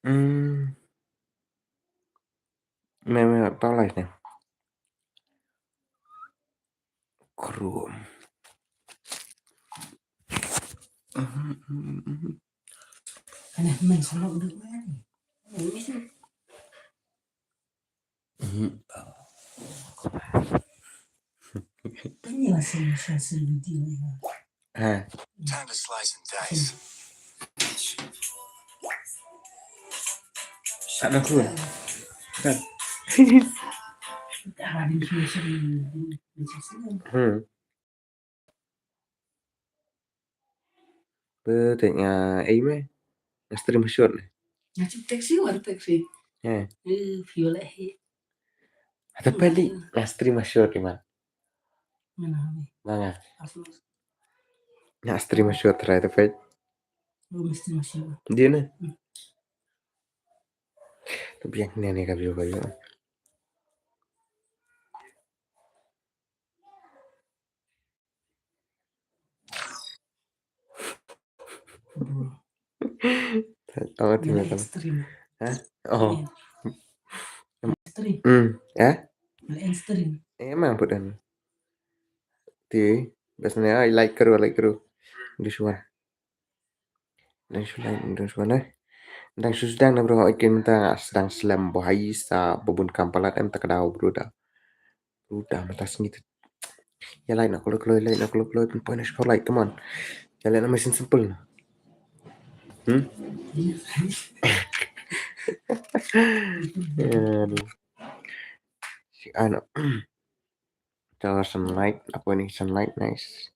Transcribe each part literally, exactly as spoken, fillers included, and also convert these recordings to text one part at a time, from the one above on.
Hmm. Me, me, tau lai ne. Chrome. Mhm, mhm, mhm. Ana men salok duk mari. Ini sih. Mhm. Ini masih masih video ini. Ha. Time to slice and dice. Tak ada aku. Kan. Hmm. Betul nga ai me. Nga stream shot ne. Nga cip taxi wan taxi. Ya. Eh, view lah he. Ada peli nga stream shot ni man. Mana ni? Mana? Asal. Nga stream shot try tu pet. Lu mesti masih. Dia ne. Hmm. Tapi yang ni ni ka view ka view. Bro. Oh, ti. Mana na tam. Extreme. Ha? Oh. Extreme. Hmm, ya? Mana extreme. Eh, emang bukan. Ti, biasanya ai like karo, like karo. Di suan. Dang shu like, dang shu like. Dang shu sdang na bro, oi kin mynta nga sdang slem bohai sa babun kam palat em ta ka daw bro da. Bro da mynta sngi te. Ya like na kloi kloi, like na kloi kloi, pynpoi na shu like, come on. Ya like na machine simple na. Hmm? Aduh. Si ano. Tara sunlight, apa ni sunlight, nice.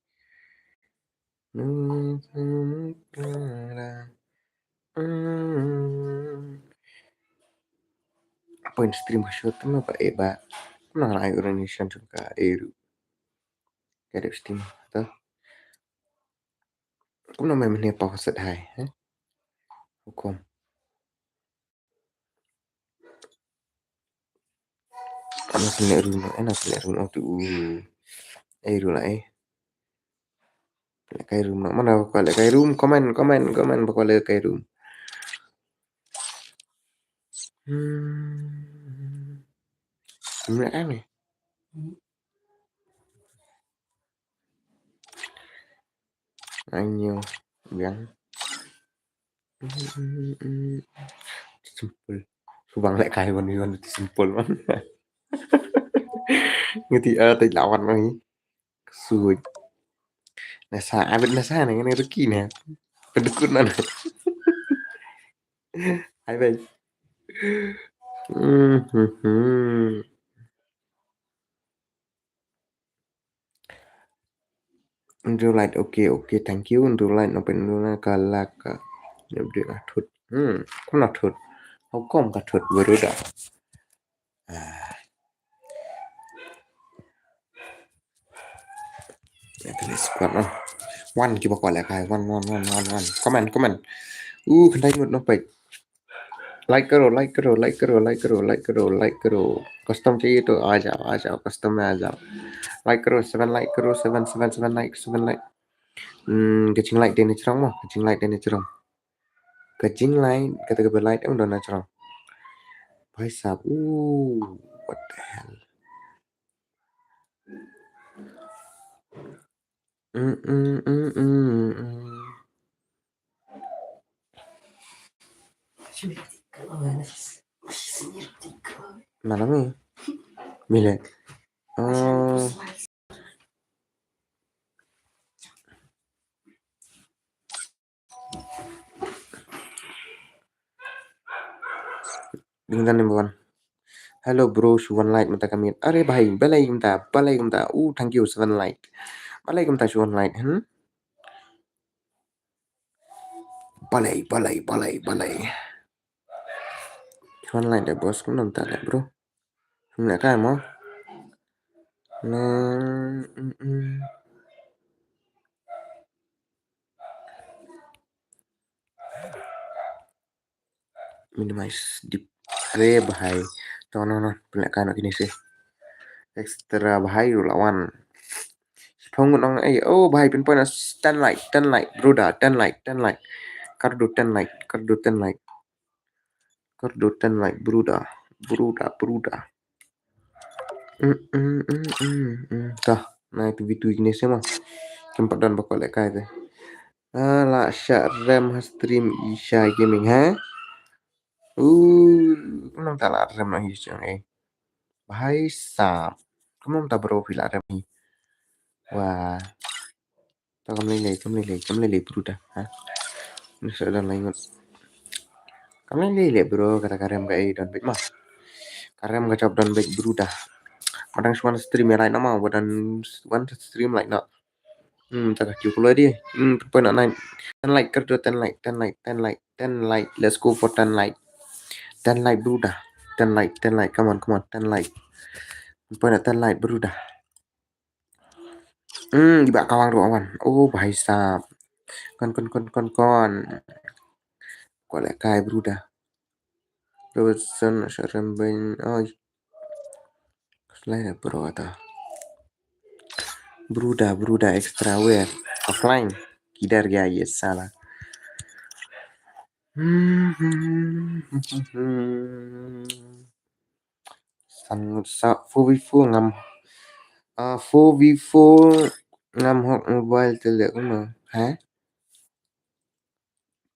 Apa ni stream ka shot tu apa eh ba. Mana ai uraniation tu ka eru. Ka dep stream tu. Kumno me mynne pa ka set hai, eh? Hukum. Ana kane room, ana kane room tu. Eh, room lah, eh. Lehkai room lah. Mana bakwa lehkai room? Comment, comment, comment bakwa lehkai room. Hmm. Kumne kan ni? Anyo biang. Simple. Subang lehkai wan wan simple man. Ngerti ah tai lawan lagi. Suit. Nasa abit nasa ni kan rezeki ni. Pendukun mana? Hai bai. Hmm, hmm, hmm. Andrew Light, okay, okay, thank you. Andrew Light, no pen Andrew Light ka la ka. Nyap dek ka thut. Hmm, kumno thut? Hukum ka thut baru dah. Ah. Ya, kena squad noh. Wan kiba kwah lehkai. Wan, wan, wan, wan, wan. Comment, comment. Uh, kandai mut noh pek. Like करो, like करो, like करो, like करो, like करो, like करो। Custom चाहिए तो आ जाओ, आ जाओ, custom में आ जाओ। Like करो, seven like करो, seven, seven, seven like, seven like। Hmm, ka jinglike dei na jrong mo, ka jinglike dei na jrong. Ka jinglike, kata kaba like em don na jrong. Bhai sahab, ooh, what the hell? Mm, mm, mm, mm, mm. Mana mi? Mile. Oh. Ding dan number one. Hello bro, shu one like mynta ka miet. Are bhai, balei mynta, balei mynta. Oh, thank you, seven like. Balei mynta shu one like, hmm? Balei, balei, balei, balei. Shu one like da boss, kumno mynta da bro. Kumno ka mo? Na, mm, mm. Minimize dip. Are bhai. To no no, pynleh kai noh kine shi. Extra bhai ruh la wan. Shiphew ngut ong ei. Oh bhai, pynpoi na ten like, ten like, brother, ten like, ten like. Kar do ten like, kar do ten like. Kyrduh ten like, brother. Brother, brother. Mm, mm, mm, mm, mm. Tah, na itu video ini sih mah. Kempat dan bakal lek kai teh. Ah, la sha rem ha stream Isha Gaming, ha? Uh, kumno ta la rem ha Isha, eh. Bhai sahab. Kumno ta bro phi la rem hi. Wah. Ta kam lei lei, kam lei lei, kam lei lei, brother, ha? Ni sa don lai ngut. Kam lei lei lei, bro, kata ka rem ka ei don beit ma. Ka rem ka jop don beit, brother. Madang shuan stream ya lai na ma, wadan wan stream lai na. Hmm, ta ka kiu kuloi di. Hmm, poi na nine. Ten like, kyrduh ten like, ten like, ten like, ten like. Let's go for ten like. Ten like, brother. Ten like, ten like. Come on, come on, ten like. Poi na ten like, brother. Hmm, iba kawang ruh wan. Oh, bhai sahab. Kon, kon, kon, kon, kon. Ko lek kai, brother. Robertson, Sharon Bain. Oh. Slide, bro, ata. Brother, brother, extra wear. Offline. Kidar gaya, yes, salah. Hmm, hmm, hmm, hmm, hmm. San ngut sa four v four ngam. Ah, four v four ngam hok mobile te leh kumno. Ha?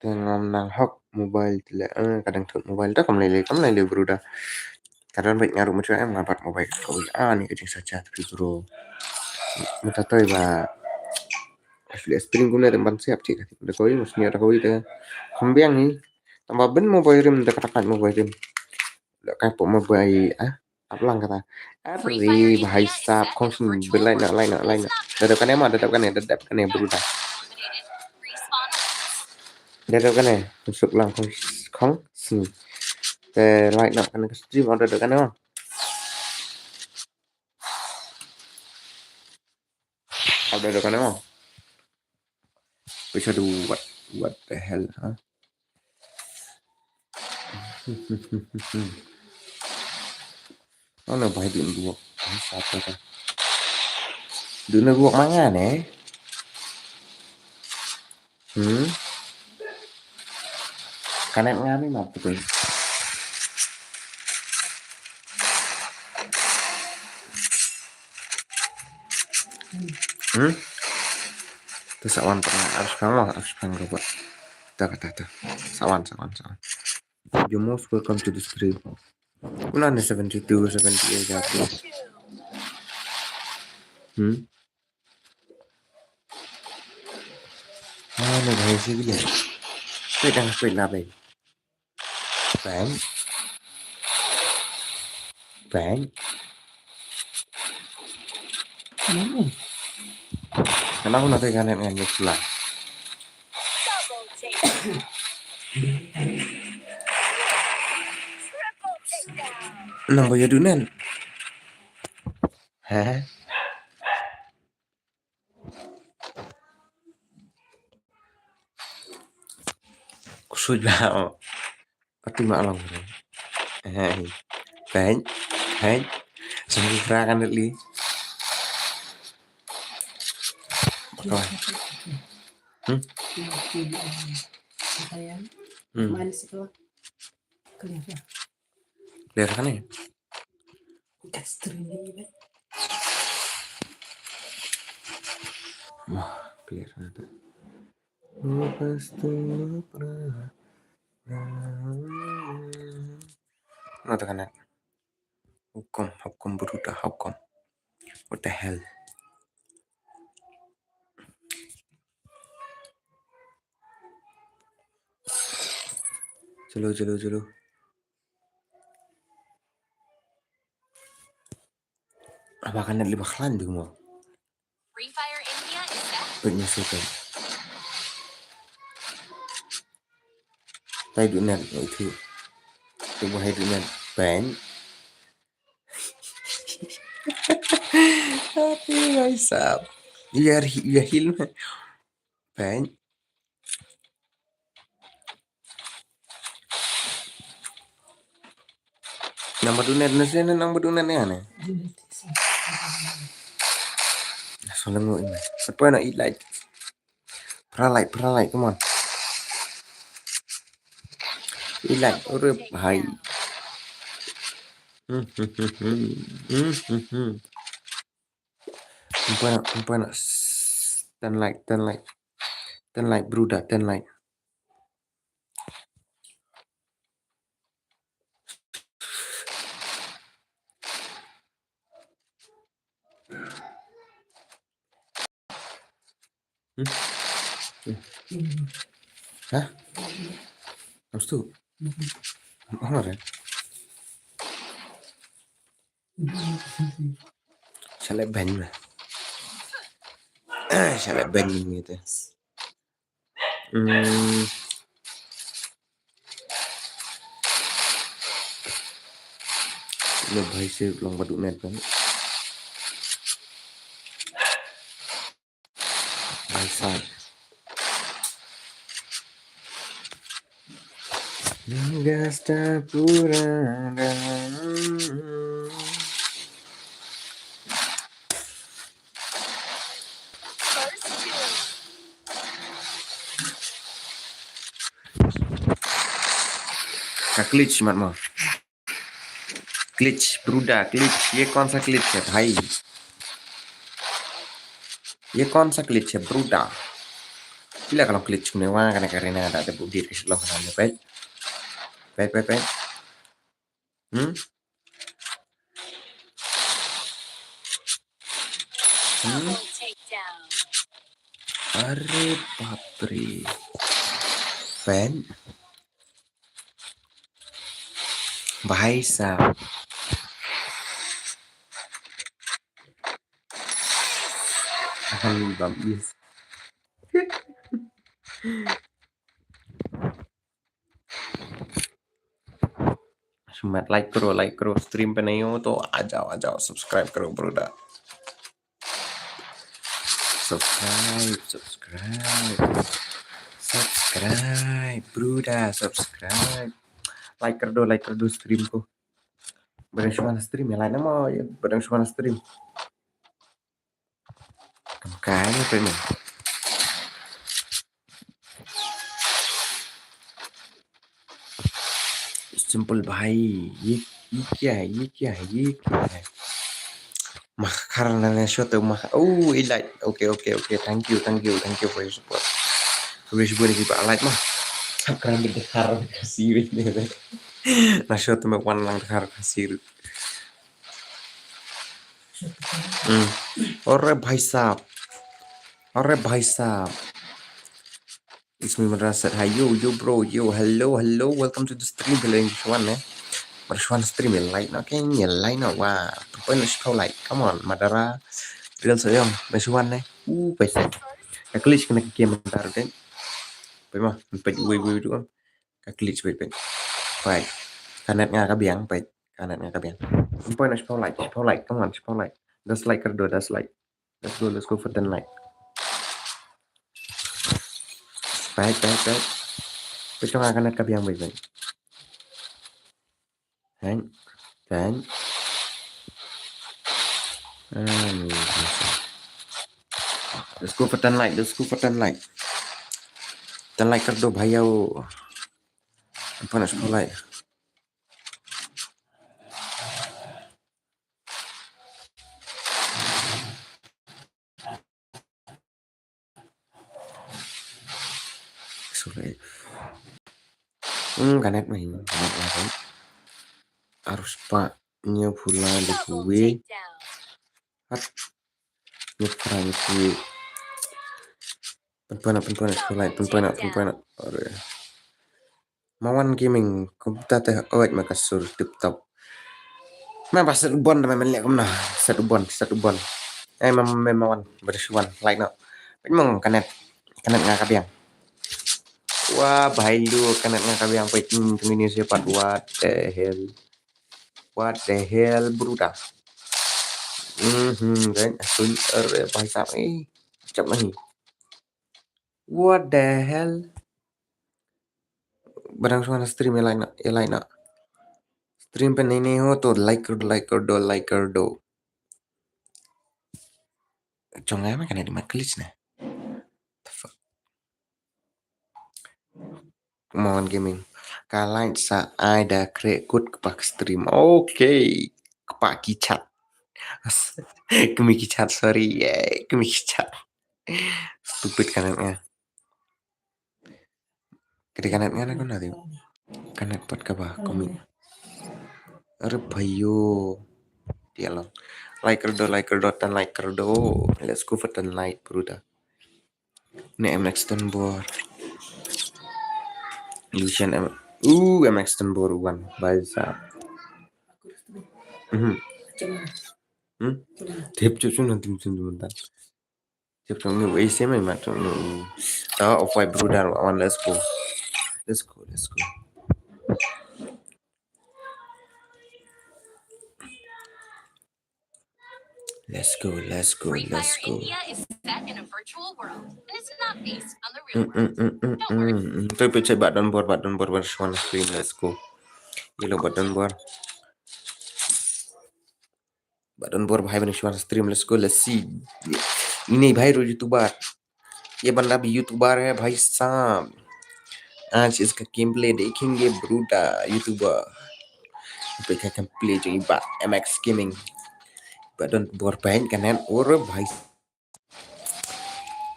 Te ngam nang hok mobile te leh. Eh, ka dang thut mobile te kam lei lei, kam lei lei, brother. Ka don beit nga ruh mynta em nga bat mobile ka kawei. Ah, ni ka jingsaja te bro. Mynta toi ba. Asli spring kumne te ban siap cik. Da kawei, mus niat da kawei te. Kham biang ni. Tang ba bin mobile rim, da kata kat mobile rim. Da kai pok mobile, ah. Ap lang kata. Are, bhai sahab, khong sni, bin lai na, lai na, lai na. Da dep kane ma, da dep kane, da dep kane, brother. Da dep kane, suk lang khong, khong sni. Te lai na kane ka stream, da dep kane ma. Ap da dep kane ma. Which are the what, what the hell, huh? Oh no, bhai, dun ruok. Bhai sahab ta. Dun ruok ma nga ne. Hmm? Kanet nga ni ma putih. Hmm? Tu sawan pernah harus kamu harus kan coba. Tuh kata tuh. Sawan, sawan, sawan. You most welcome to the stream. Una ni seventy-two, seventy-eight jatuh. Hmm? Ah, ni dah isi gila. Pet dah pet lah, pet. Bang. Bang. Hmm. Kenapa nanti kan yang nyebelah? Nang ba ïa duh nen. Heh. Kusut ba. Pati ma long. Heh. Heh. Heh. Sini kira kan li. Apa? Hmm? Hmm. Clear kan ni? Wah, clear kan tu. Lepas tu pernah. Mana tu kan? Hukum, hukum bruda, hukum. What the hell? Chalo, chalo, chalo. Apa kan liba khlan di mo? Free Fire India is back. Put ni sih kan. Tai duh net itu. Tu bahai duh net. Pen. Tapi bhai sahab. Ïa hi-, ïa hil me. Pen. Nang ba duh net ne sih, nang ba duh net ne ane. Soleng lo ini. Apa nak eat like? Pra like, pra like, come on. Like, ore bhai. Hmm, hmm, hmm, hmm. Hmm, hmm, hmm. Pynpoi noh, pynpoi noh. Ten like, ten like. Ten like, brother, ten like. Hmm? Hmm. Hah? Kamu setuju? Honor ya? Shalai ban lah. Shalai ban gitu. Hmm. Ine bhai se long ba duk net kan. Bhai sahab. Nangasta pura. Ka glitch mat mo. Glitch, brother, glitch. Ye kaun sa glitch hai bhai? Ye kaun sa glitch hai, brother? Phi la ka long glitch kumne wa, kane ka Reina da te budi ka shlong kane peit. Peit, peit, peit. Hmm? Hmm? Are bapre. Peit. Bhai sahab. Ahan bam is. Shmat like karo, like karo, stream pe nahi ho to aa jao, aa jao, subscribe karo, brother. Subscribe, subscribe. Subscribe, brother, subscribe. Like kar do, like kar do stream ko. Ba dang shu wan stream, ye like noh mo, ba dang shu wan stream. Kam kai mo, friend mo. Simple bhai, ye, ye kya hai, ye kya hai, ye kya hai? Makhar na ne shot makhar. Oh, e like. Okay, okay, okay. Thank you, thank you, thank you for your support. Khublei shibun ki ba like mo. Khar bit khar Khasi ne. Na shot me wan lang khar Khasi. Hmm. Are bhai sahab. Are bhai sahab. It's me, Madras said hi. Yo, yo, bro. Yo, hello, hello. Welcome to the stream. Hello, Shwan, eh. Madara Shwan stream, ye like noh, okay? Ye like noh, wa. Pynpoi noh shiphew like. Come on, Madara. Real so young, Madara Shwan, eh. Uh, peit. Ka glitch kane ka game Madara, okay? Peit mo, peit, wei, wei, wei. Ka glitch, peit, peit. Peit. Ka net nga ka biang, peit. Ka net nga ka biang. Pynpoi noh shiphew like, shiphew like. Come on, shiphew like. Dislike kar do, dislike. Let's go, let's go for ten like. Peit, peit, peit. Peit, jong nga ka net ka biang, peit, peit. Peit, peit. Ah, ni. Let's go for ten like, let's go for ten like. Ten like kar do, bhaiyo. Pynpoi noh shiphew like. Sorry. Hmm, ka net ma hi, ka net ma hi. Arus pa nya pula de kuwe. Hat. Nya pula de kuwe. Pynpoi noh, pynpoi noh, pynpoi noh, pynpoi noh. Are. Mawan Gaming, kumta te, oh, wait, ma ka sur tip top. Ma ba set u bon da me leh kumno, set u bon, set u bon. Eh, ma, ma, Mawan, Madara Shwan, like noh. Peit mo ka net, ka net nga ka biang. Wa, bhai lu, ka net nga ka biang, peit, hmm, kini ni siapa, what the hell? What the hell, brother? Mhm, kan, sun, are, bhai sahab, eh, jap nahi. What the hell? Ba dang shu wan stream, ye like noh, ye like noh. Stream pe nahi nahi ho to like kar do, like kar do, like kar do. Jong nga ma kane dei ma glitch ne. The fuck? Mawan Gaming. Ka light sa ai da kre kut kpa ka stream. Okay. Kpa ki chat. Kmie ki chat, sorry. Yeah, kmie ki chat. Stupid ka net nga. Kadi ka net nga na kona di. Ka net pat kaba kmie. Are bhayo. Dia long. Like kyrdo, like kyrdo, tan like kyrdo. Let's go for tan like, brother. Ne M X Tonbor. Lucian M. Uh, M X Tonbor one. Baisa. Mhm. Hmm? Tip chup chup nanti musim sebentar. Chup chup ni wei same ma chup ni. Ah, off white, brother one, let's go. Let's go, let's go. Let's go, let's go, Free Fire let's go. India is set in a virtual world, and it's not based on the real Mm, world. Mm, mm, mm, Don't worry. Mm, mm. Tapi pecah bad Tonbor, bad Tonbor, bad Shwan stream, let's go. Ilo bad Tonbor. Bad Tonbor, bhai, bad Shwan stream, let's go, let's see. Ini bhai ro YouTuber. Ye banda bhi YouTuber hai, bhai sahab. Aaj iska gameplay dekhenge, brother, YouTuber. Pe ka gameplay jong i bah M X Gaming. Bad Tonbor, bhai, ka net, ore bhai.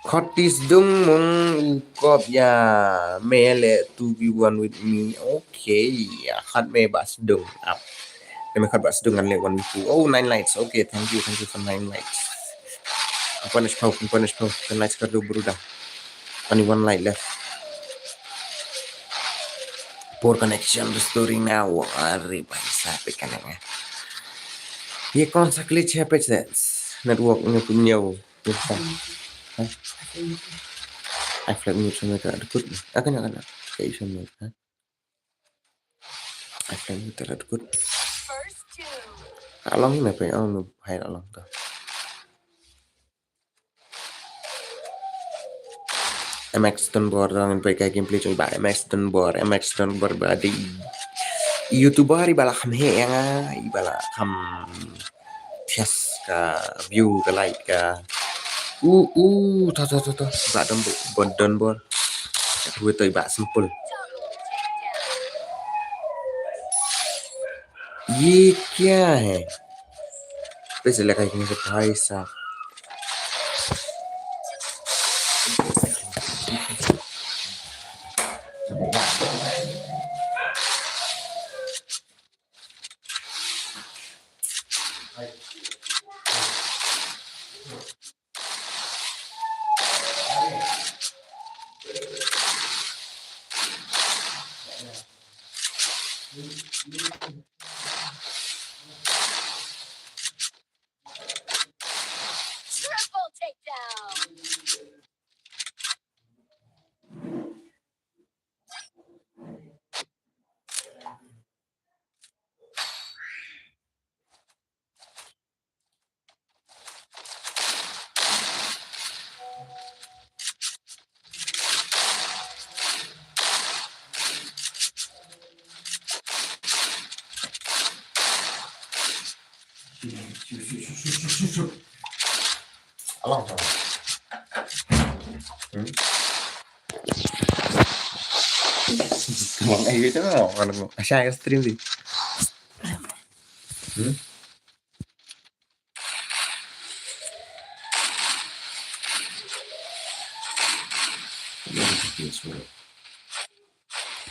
Khotis dung mung u kop ya. Me le two v one with me. Okay. Ya, khat me bah sdung. Ap. Te me khat bah sdung ngan leh one v two. Oh, nine likes. Okay, thank you, thank you for nine likes. Punish pau, punish pau. Ten likes kar do, brother. Only one like left. Poor connection, restoring now. Are bhai sahab, pe ka net nga. Ye kaun sa glitch hai, pe se network ne pun yau. Ye sa. Ha? Ai flag mute sa me ka dkut. Ah, ka na, ka na. Ka i sa me, ha? Ai flag mute ta dkut. Ka long hi me pe, oh, no, hai long ta. M X Tonbor, dang pe ka gameplay jong i bah M X Tonbor, M X Tonbor badi. YouTuber i ba la kham heh ya nga, i ba la kham thias ka view ka like ka. U, u, to, to, to, to. Bah Tonbor, Tonbor. Ka tu to i bah simple. ये क्या है? Pe se la ka king se bhai sahab. Triple takedown. Alang, alang. Hmm? Alang, ayo, itu mau, kalau mau. Asal stream sih. Hmm?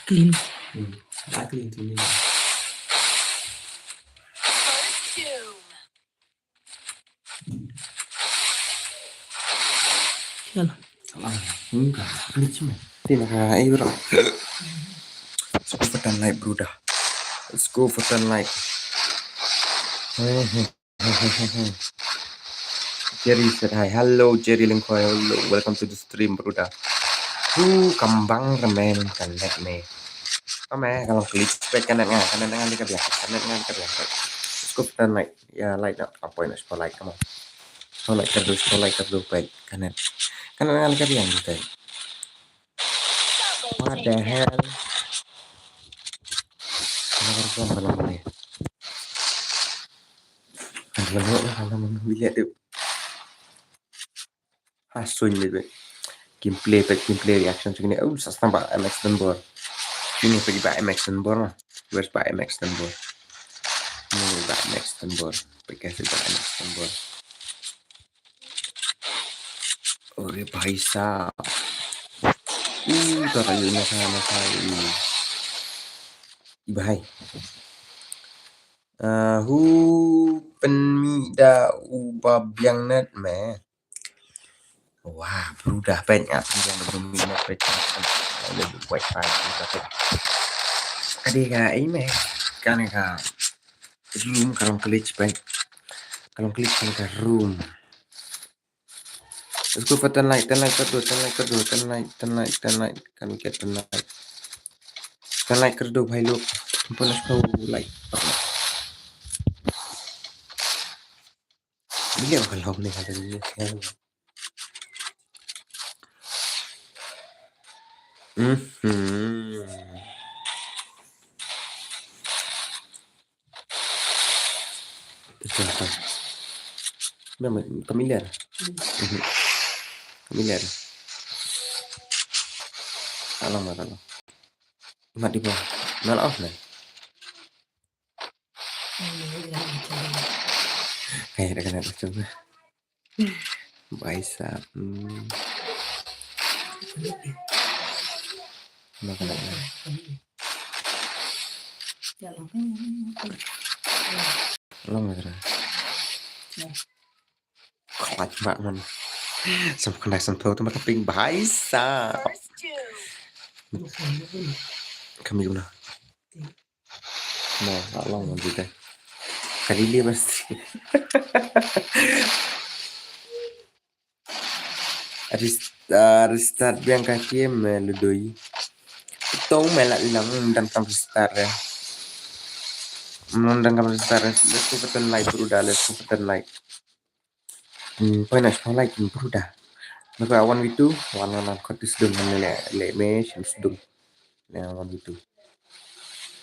Clean. Hmm. Ah, clean, clean. Yalla. Salah. Enggak, glitch, man. Tin, ha, eh, bro. Let's go for ten like, brother. Let's go for ten like. Hmm, hmm. Jerry said hi. Hello, Jerry Lyngkhoi. Hello. Welcome to the stream, brother. Hu kambang remen kan let me. Kame kalau klik spek kan nga, kan nga ni ka biang, kan nga ni ka biang. Let's go for ten like. Ya, like na. Apa nak spek like, come on. Spek like kar do, spek like kar do, baik kan. Kan nga ni ka biang, baik. What the hell? Kenapa gua malam ni? Kan lama lah, lama bilik tu. Ha, sun ni tu. Gameplay, pet gameplay reaction tu ni. Oh, sa tambah M X Tonbor. Kine peit ba M X Stenbor ma. Where's ba M X Stenbor? Kine ba M X Stenbor. Peit ka ba M X Stenbor. Ore bhai sahab. Uh, ta ka yu na sa na sa yu. Bhai. Uh, hu pynmih da u ba biang net me. Wah, brother, peit nga pynbiang da u ba biang net peit. Le wifi brother peit. Ka dei ka ei me. Kane ka room ka long glitch peit. Ka long glitch kane ka room. Let's go for ten like, ten like kar do, ten like kar do, ten like, ten like, ten like. Can we get ten like? Ten like kar do bhai lok. Pun as kau like. Bila ka long ni ada ni. Mhm. Ito, ito. Ba familiar. Mhm. Familiar. Alang ba alang. Mat di ba. Nal off na. Kaya dah kena macam. Bhai sahab. Hmm. Ba kena. Long ba kena. Khlaiñ ba man. Sam khyndai sam phew te ma ka ping bhai sahab. Kami guna. Mo, la long mo jita. Ka dei li bas. Rest-, ah, restart biang ka game me Ludoi. Tong me la lang dan kam restart ya. Mo dan kam restart ya. Let's go for ten like brother, let's go for ten like. Hmm, poi na shiphew like brother. Naka one v two, one one one khot sdung ne le le me shim sdung. Ne one v two.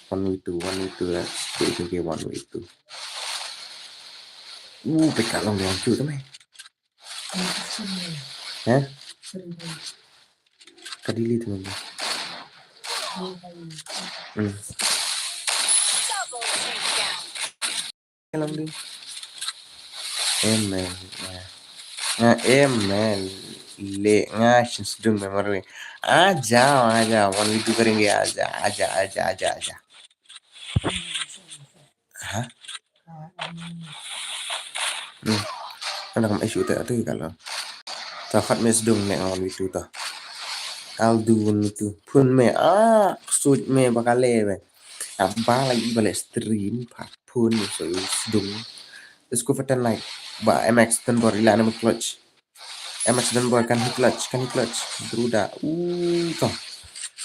One v two, one v two, let's go, go, go, one v two. Uh, peka long long chu tu mai. Hah? Ka delete tu mai. Hmm. Long di. Amen. Nga amen. Le nga shin sdung memory. Aja, aja. One v two करेंगे. Aja, aja, aja, aja, aja. Ha? Hmm. Ana kam issue te atu kalau. Ta khat me sdung ne one v two ta. I'll do one v two. Phun me a suit me bakale me. Aba lagi balik stream pat phun so sdung. Let's go for ten like. Ba M X ten bor ila nama clutch. M X ten bor kan hit clutch, kan hit clutch. Bruda. Uh, to.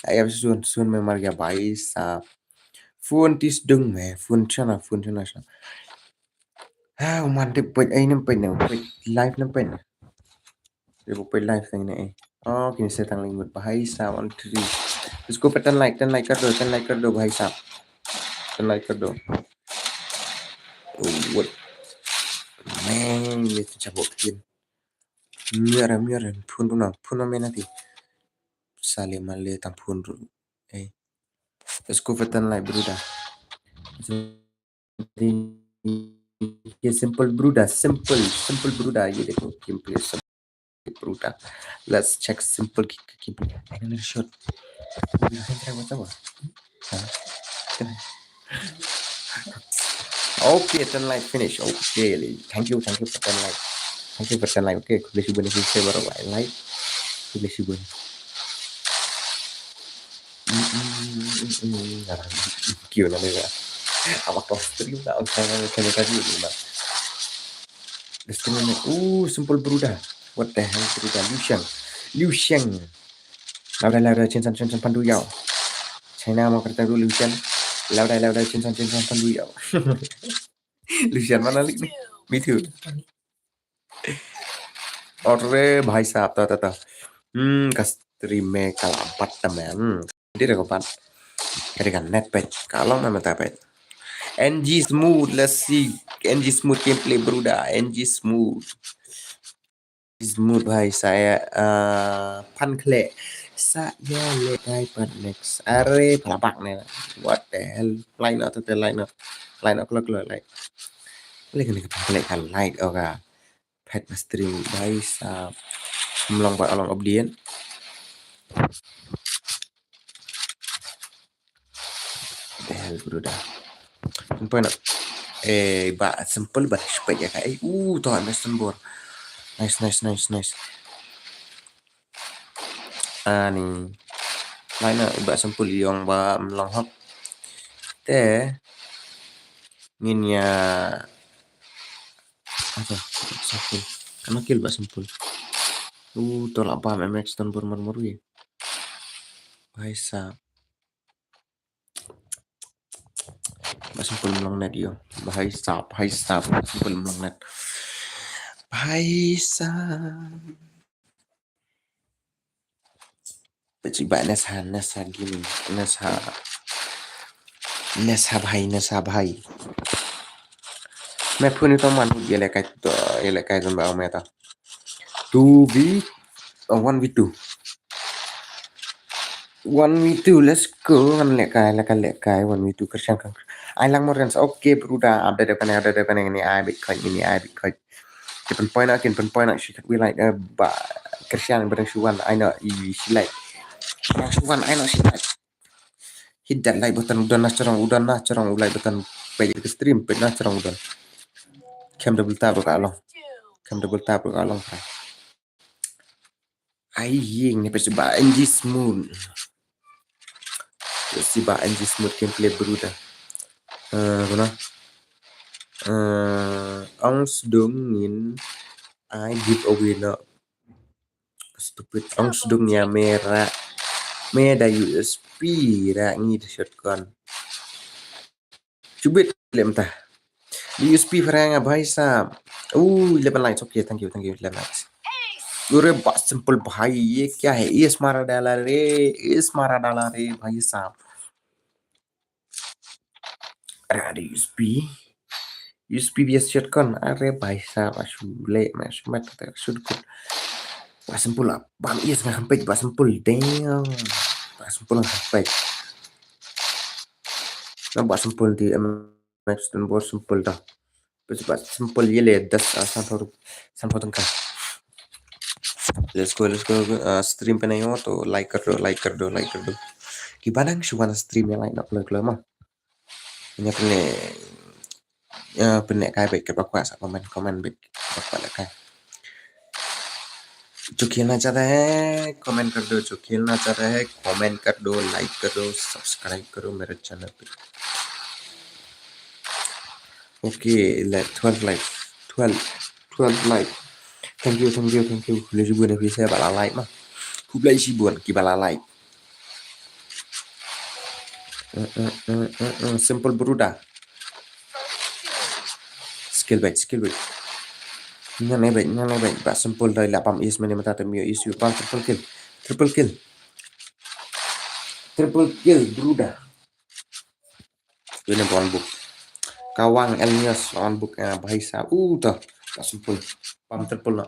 Ayam sun sun me marga bhai sahab. Phun ti sdung me, phun chana, phun chana chana. Ha, man te poi ai nem poi ne, poi live nem poi ne. Dia poi live kan ne. Oh, kini setang lingmut bhai sahab one three. Let's go for ten like, ten like kar do, ten like kar do bhai sahab. Ten like kar do. Oh, what? Man, ni tu cabok tin. Miara miara phun tu na, phun ma mena ti. Sale male tang phun tu. Eh. Let's go for ten like bruda. Ye simple bruda, simple, simple bruda. Ye dekho gameplay simple bruda. Let's check simple ki- ki- gameplay. Another shot. Bruda, kan try what's up? Huh? Okay, ten like finish. Okay, thank you, thank you for ten like. Thank you for ten like. Okay, khublei shibun ïa ki subscriber ba like. Khublei shibun. Kiew na ne ba. Ama klas stream na on kan kan kan ni ba. Stream ni. Uh, simple bruda. What the hell bruda? Liu Sheng. Liu Sheng. Lau dai lau dai chin san chin san pan du yau. China mo kata du Liu Sheng. Lau dai lau dai chin san chin san pan du yau. Liu Sheng mana lik ni? Me too. Ore bhai sahab ta ta ta. Hmm, ka stream me ka la pat ta man. Dia ka pat. Ada kan net pet. Kalau memang ta pet. N G Smooth, let's see. N G Smooth gameplay bruda. N G Smooth. Smooth bhai saya, uh, pan khleh. Sa ïa leh dai pat next. Are pala bak ne. What the hell? Light noh te, light noh. Light noh, kloi kloi light. Leh kane ka pha leh ka light, oka. Phet na stream, bhai sahab. Mlong ba along update. Dei hal bro da. Pynpoi noh. Eh, ba simple ba shpek ïa ka. Eh, uh, to, nice, nice, nice, nice. Ani. Lai na ba simple ïong ba mlong hok. Te. Ngin ïa. Acha, simple. Kana kill ba simple. Uh, to la ba M X ton bor mar mar wi. Bhai sahab. Ba simple mlong net ïo. Bhai sahab, bhai sahab, ba simple mlong net. Bhai sahab. Pynshai ba nesa, nesa gini, nesa. Nesa bhai, nesa bhai. Me phone to man, ïa leh kai to, ïa leh kai zamba me ta. Two V, oh, one V two. One V two, let's go. Ngan leh kai, leh kai, leh kai, one V two, kyrshan kan. Ai lang Morgan, okay, bro da, update kane, update kane, ini ai Bitcoin, ini ai Bitcoin. Kin pynpoi na, kin pynpoi na, shi kat wi like, eh, ba, kyrshan, ba dang shu wan, ai na, i, shi like. Ba dang shu wan, ai na, shi like. Hit that like button, u don na sharong, u don na sharong, u like button, peit ka stream, peit na sharong u don. Kem double tap ka long. Kem double tap ka long. Ai ïing ne peit ba N G Smooth. Peit ba N G Smooth gameplay bro da. Eh, kuna. Eh, ong sdung ngin ai giveaway noh. Stupid. Ong sdung ïa me ra. Me da U S P ra ngi da shotgun. Chubit lem ta. U S P phareng a bhai sahab. Ooh, eleven likes. Okay, thank you, thank you, eleven likes. Ure ba simple bhai, ye kya hai? Is mara dala re, is mara dala re, bhai sahab. Are ada U S P. U S P biasa shotgun. Are bhai sahab, asu le, ma asu mat, asu dukut. Ba simple lah. Bam is nga kempit, ba simple. Damn. Ba simple nga kempit. Na ba simple di, em, Max dan bor simple da. Bas ba simple ye le das, ah, san phaw, san phaw tyngka. Let's go, let's go. Ah, stream pynai ïo to like kar do, like kar do, like kar do. Ki ba nang shu wan stream ïa like na kloi kloi ma. Ïa pynai, ïa pynai kai bad ka ba kwah sa comment, comment bad ka ba kwah la kai. जो खेलना चाहता है, comment कर दो, जो खेलना चाहता है, comment कर दो, like कर दो, subscribe करो मेरे channel पे। Okay, like, twelve like, twelve, twelve like. Thank you, thank you, thank you. Khublei shibun ïa phi sa ba la like ma. Khublei shibun ki ba la like. Eh, eh, eh, eh, eh. Simple bro da. Skill bait, skill bait. Ngan ai bait, ngan ai bait. Ba simple dei la pam is mane mata te mio is yu pam triple kill. Triple kill. Triple kill bro da. Yu ne pon book. Kawang El Nios pon book, eh, bhai sahab. Uh, to. Ba simple. Pam triple no.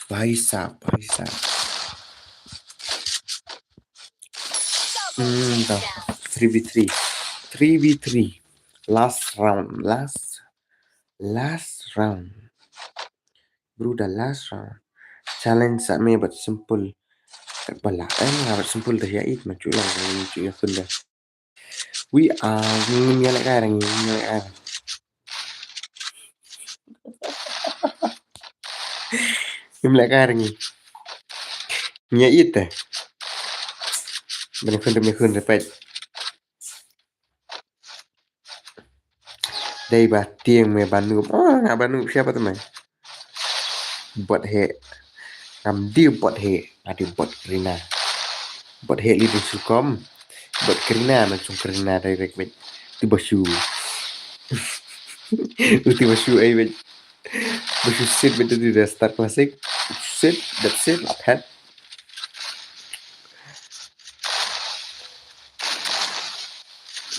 Bhai sahab, bhai sahab. Hmm, to. Three v three. Three v three. Last round. Last. Last round. Bro da last round. Challenge sa me bad simple. Kat ba la, eh, nga bad simple da ïa it, ma chu lang, ma chu ïa khun da. We are, ngim ïa leh kai ra ngi, ngim ïa leh kai ra. Ngim leh kai ra ngi. Ngi ïa it te. Ban khun da me khun da peit. Dei ba tieng me ba nup. Oh, nga ba nup siapa tu me? Bot he. Ngam dei bot he. Nga dei bot Karina. Bot he li dei Sulkom. Bot Karina, man sung Karina direct, mate. Ti ba shu. U ti ba shu, eh, mate. Ba shu sit, mate, di da start classic. Sit, that's it, lap head.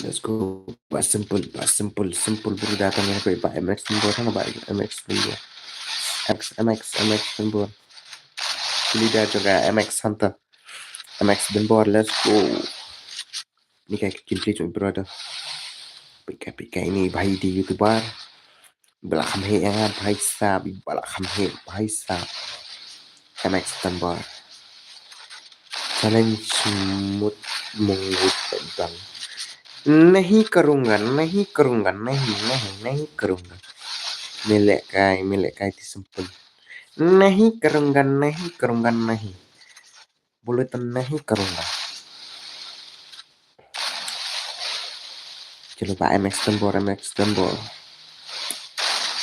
Let's go. Bah Simple, Bah Simple, Simple brother, tang ïa ka Bah M X Dunbar, tang Bah M X Dunbar. M X, M X, M X Dunbar. Ki leader jong ka M X Hunter. M X Dunbar, let's go. Ni ka gameplay jong brother. Pika pika ini bhai di YouTuber. Ba la kham heh ïa nga bhai sahab, ba la kham heh bhai sahab. M X Dunbar. Challenge mut mung wut bang. Nahi karunga, nahi karunga, nahi, nahi, nahi karunga. Mele kai, mele kai ti Simple. Nahi karunga, nahi karunga, nahi. Bulletin nahi karunga. चलो भाई, M X Dunbar, M X Dunbar.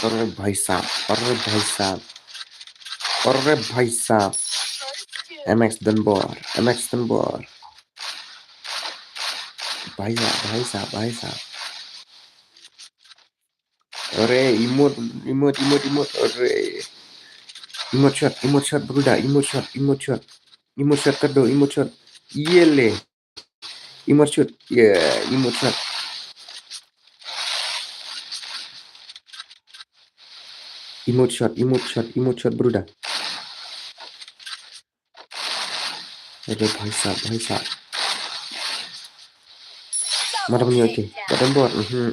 अरे भाई साहब, अरे भाई साहब, अरे भाई साहब। M X Dunbar, M X Dunbar. भाई साहब, भाई साहब, भाई साहब। अरे, emote, emote, emote, emote, अरे। Emote shot, emote shot, brother, emote shot, emote shot। Emote shot कर दो, emote shot। ये ले। Emote shot, ये, emote shot। Emote shot, emote shot, emote shot, brother। अरे भाई साहब, भाई साहब। Madam ni oi te, Madam Bor, mhm.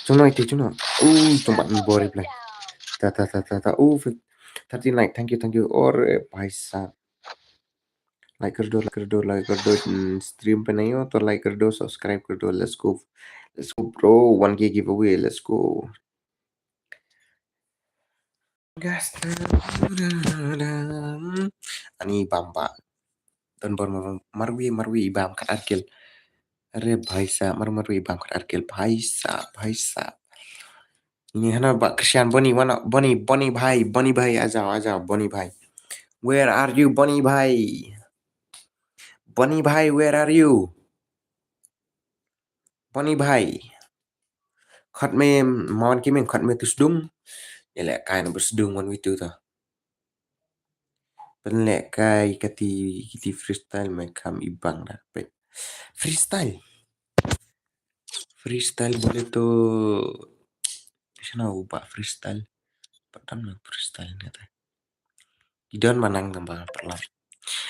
Jong no oi te, jong no. Uh, jong Madam Bor reply. Ta, ta, ta, ta, ta. Uh, thirteen like, thank you, thank you. अरे भाई साहब। Like कर दो, like कर दो, like कर दो। हम्म, stream पे नहीं हो तो like कर दो, subscribe कर दो। Let's go, let's go, bro। One K giveaway, let's go। Gas. Ani bam ba. Don bor mar, marwi, marwi i bam kat ar kill. अरे भाई साहब, mar, marwi i bam kat ar kill. भाई साहब, भाई साहब। Ini hana ba Krishan, Boni, wana, Boni, Boni भाई, Boni भाई, आ जाओ, आ जाओ, Boni भाई। Where are you, Boni भाई? Boni भाई, where are you? Boni भाई। Khot me, mawan ki men, khot me tu sdung. Ïa leh kai na ba sdung wan witu ta. Pynleh kai kati, kiti freestyle me kam i bang da. Peit. Freestyle. Freestyle bole to. Shano ba freestyle. Patam na freestyle ne ta. Ki don ba nang tang ba parlam.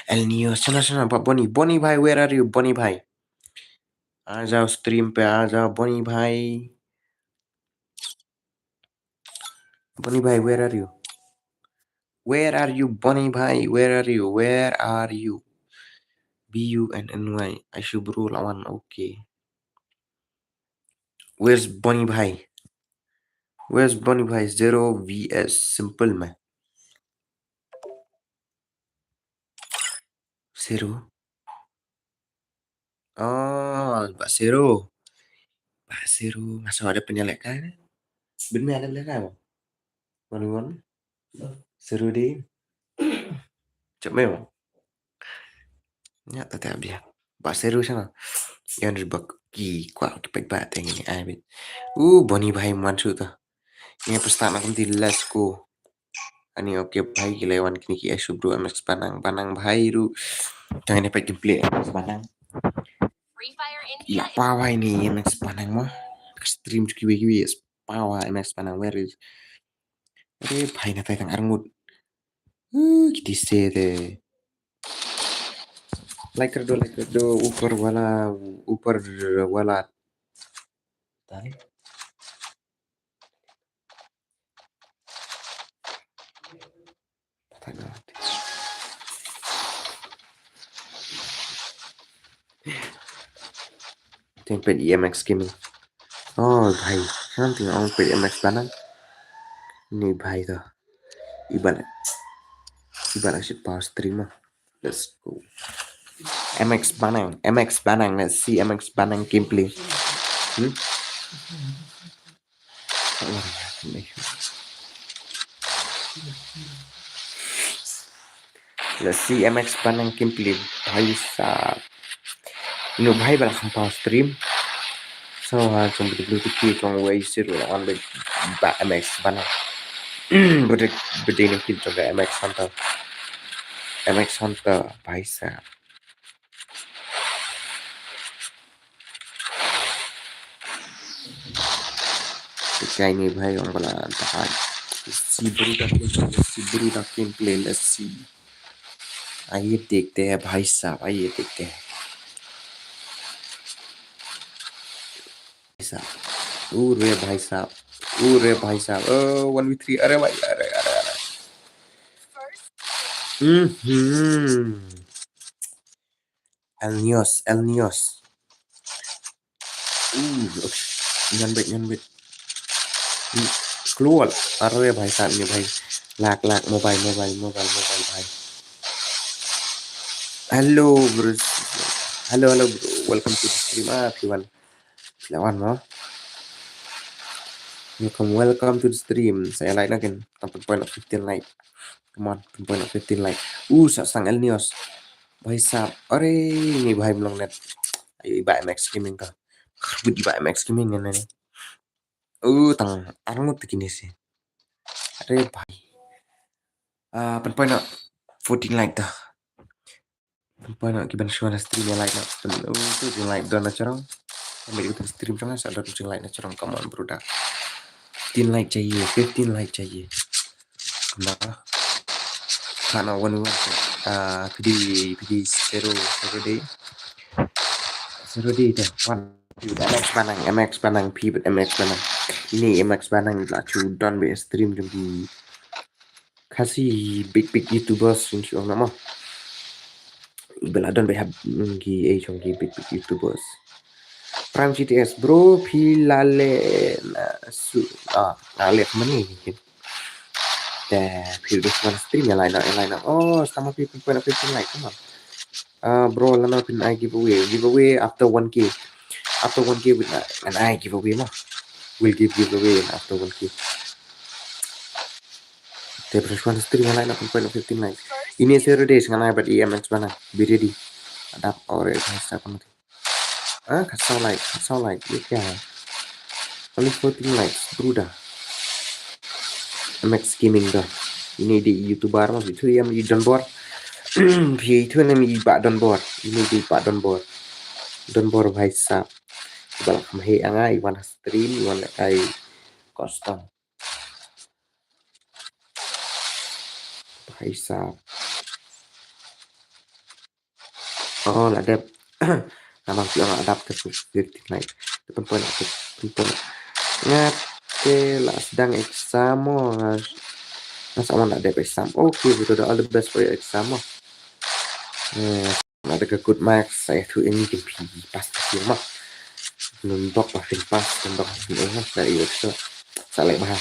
El Nio, shano, shano ba Boni, Boni भाई, where are you, Boni भाई? आ जाओ stream पे, आ जाओ Boni भाई। Boni भाई, where are you? Where are you, Boni भाई? Where are you? Where are you? B U N N Y. Aishu bro lawan, okay. Where's Boni भाई? Where's Boni भाई? Zero V S Simple me. Zero. Oh, ba Zero. Ba Zero, nga sa da pynïaleh kai. Bin me da leh kai ba? Wan wan. Zero di. Chap me ba? Nya ta ta bia. Ba Zero shano. Yan ri bak ki kwa ki pek ba teng ni ai bit. Uh, Boni भाई man shu ta. Ni pesta na kumti, let's go. Ani okay भाई, ki leh wan kini ki Aishu bro, M X Banang, Banang भाई ru. Tang ini pek gameplay M X Banang. Ïa pa wai ni M X Banang mo. Stream ki wi ki wi, pa wai M X Banang, where is? अरे भाई, na tai tang arngut. Uh, kiti se de. Like कर दो, like कर दो, ऊपर वाला, ऊपर वाला। Tang. Teng pet M X Gaming. Oh, भाई, something ong pet M X Banang. Ni भाई to. Iban. Iban asyik power stream ah. Let's go. M X Banang, M X Banang. Let's see M X Banang gameplay. Hmm? Let's see M X Banang gameplay. भाई साहब. Ino भाई ba la kham power stream. So ha jong bidi bidi ki jong wei sir la on ba M X Banang. Bidi bidi ni ki jong M X Hunter. M X Hunter, भाई साहब. Kai ne bhai, ong bala ta hai. Let's see, Bruda gameplay, let's see, Bruda gameplay, let's see. आइए देखते हैं भाई साहब, आइए देखते हैं। भाई साहब, ओ रे भाई साहब, ओ रे भाई साहब, ओ, वन वी थ्री, अरे भाई, अरे, अरे, अरे। हम्म, हम्म। Elnios, Elnios. Uh, ngan bet, ngan bet. Hmm, keluar. Arre bhai, saat ni bhai. Lag, lag, mobile, mobile, mobile, mobile, bhai. Hello, bro. Hello, hello, bro. Welcome to the stream. Ah, everyone. Lawan mo. Welcome, welcome to the stream. Sa ïa like na kin. Tang pynpoi noh fifteen like. Come on, pynpoi noh fifteen like. Uh, sa sang Elnios. Bhai sab. Are, ni bhai mlong net. Ayo, iba M X Gaming ka. Wit iba M X Gaming ne. Uh, tang arngut kine si. Are bhai. Ah, pynpoi noh fourteen like ta. Pynpoi noh ki ban shuwa na stream ïa like noh. Pyn-, oh, tu jing like don na chorong. Ambil itu stream chorong, sa don jing like na chorong. Come on, brother. Fifteen like chahiye, fifteen like chahiye. Kumba. Kana one one. Ah, phi dei, phi dei zero, zero dei. Zero dei deh. One. Phi bad M X Banang, M X Banang, phi bad M X Banang. Ini M X Banang la chu don be stream jong ki Khasi big big YouTubers shin shu ong na mo. Iba la don bad hap, mm, ki, eh, jong ki big big YouTubers. Prime G T S, bro, phi la leh na su, ah, la leh kumne ni kin. Te phi dei shu stream ïa like noh, ïa like noh. Oh, sama phi pynpoi noh fifteen like, come on. Ah, bro, lano phin ai giveaway. Giveaway after one K. After one K with an ai giveaway mo. We'll give giveaway after one K. Te pynshwan stream ïa like noh, pynpoi noh fifteen like. Ini zero days ngan ai bad M X Banang. Be ready. Adapt or it has happened. Ah, khatsaw like, khatsaw like. Ye kya hai? Only fourteen likes, brother. M X Gaming ka. Ini dei YouTuber mo, phi tu ïa i donbor. Phi tu ne i ba donbor. Ini dei ba donbor. Donbor bhai sab. Ba la kham heh ïa nga, i wan stream, i wan lehkai custom. Bhai sab. Oh, la dep. Namar ki ong la dep te fifteen like. Te pynpoi noh, te pynpoi noh. Nga te la sdang exam mo, nga, nga sa wan la dep exam. Okay, brother, all the best for your exam mo. Eh, nga da ka good marks, sa ïathuh ïa ngi kin phi pass ka sien mo. Nang bok ba phin pass, nang bok ba phin ong mo. Sa ïa exam. Sa leh bha.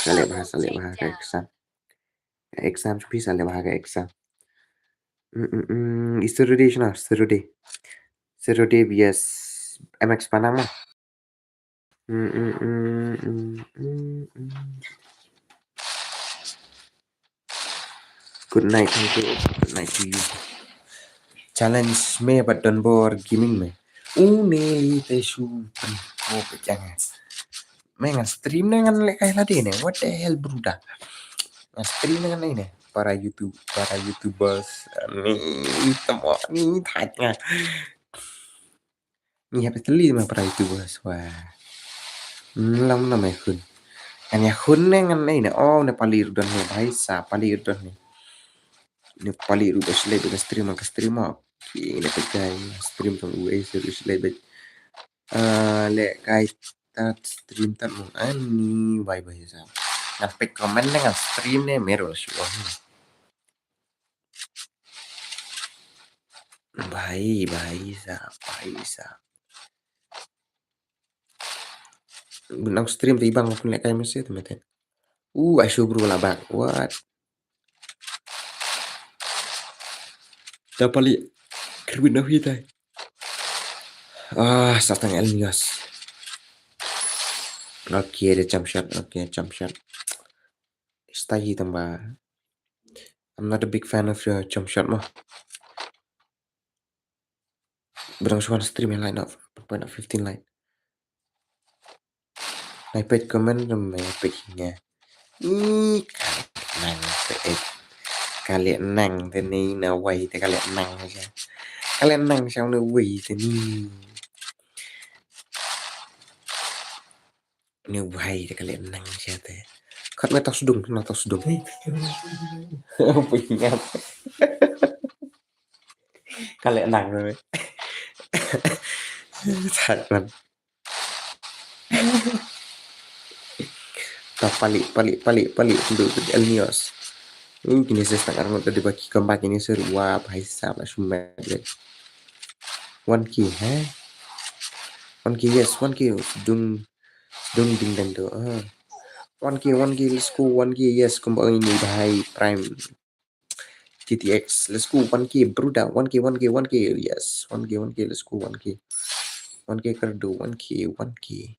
Sa leh bha, sa leh bha ka exam. Exam, phi sa leh bha ka exam. Mm, mm, mm. I zero day shano, zero day. Zero day B S M X Banang mo. Mm, mm, mm, mm, mm, mm. Good night, thank you. Good night to you. Challenge me bad Donbor Gaming me. Une li te shu pynpoi pynjangas. Me ngan stream ne ngan lehkai lade ne. What the hell, brother? Ngan stream ne ngan ne. Para YouTube, para YouTubers. Ni tamo ni thait nga. Ni hap teli ma para YouTubers. Wah. Lang na me khun. Ngan ïa khun ne ngan ne ne. Oh, ne pali rudan ne. Bhai sa pali rudan ne. Ne pali rudan shlei ba stream ka stream. Ki ne pekai stream tong U A series leh bet. Ah, lehkai tat stream tat mong ani bhai bhai sa. Ngan pek comment ne ngan stream ne mero la shu ong. Bhai bhai sa, bhai sa. Nang stream te ibang pun lehkai mesti te meten. Uh, asu bro la bak. What? Da pali. Kerwin na hui tai. Ah, sa tang el nias. Okay, the jump shot. Okay, jump shot. Stay hi tamba. I'm not a big fan of your jump shot mo. Brang swan stream yang line up. Point of fifteen line. Nai pet comment me pet hinga. Ih, ka leh nang pet. Ka leh nang te ni na wai te ka leh nang sha. Ka leh nang sha na wai te ni. Ni u bhai te ka leh nang sha te. Khot me tau sdung, na tau sdung. Punya. Ka leh nang me. Sat man. Ta pali, pali, pali, pali. Ndu el nios. Uh, kini ses tak arngot tadi baki kembang kini ser. Wah, bhai sahab la shumat le. One K, ha? One K, yes, one K. Sdung, sdung ding dang do. Ah. One K, one K, let's go, one K, yes, kumba ini bhai Prime G T X. Let's go, one K, bruda, one K, one K, one K, yes, one K, one K, let's go, one K. One K kar do, one K, one K.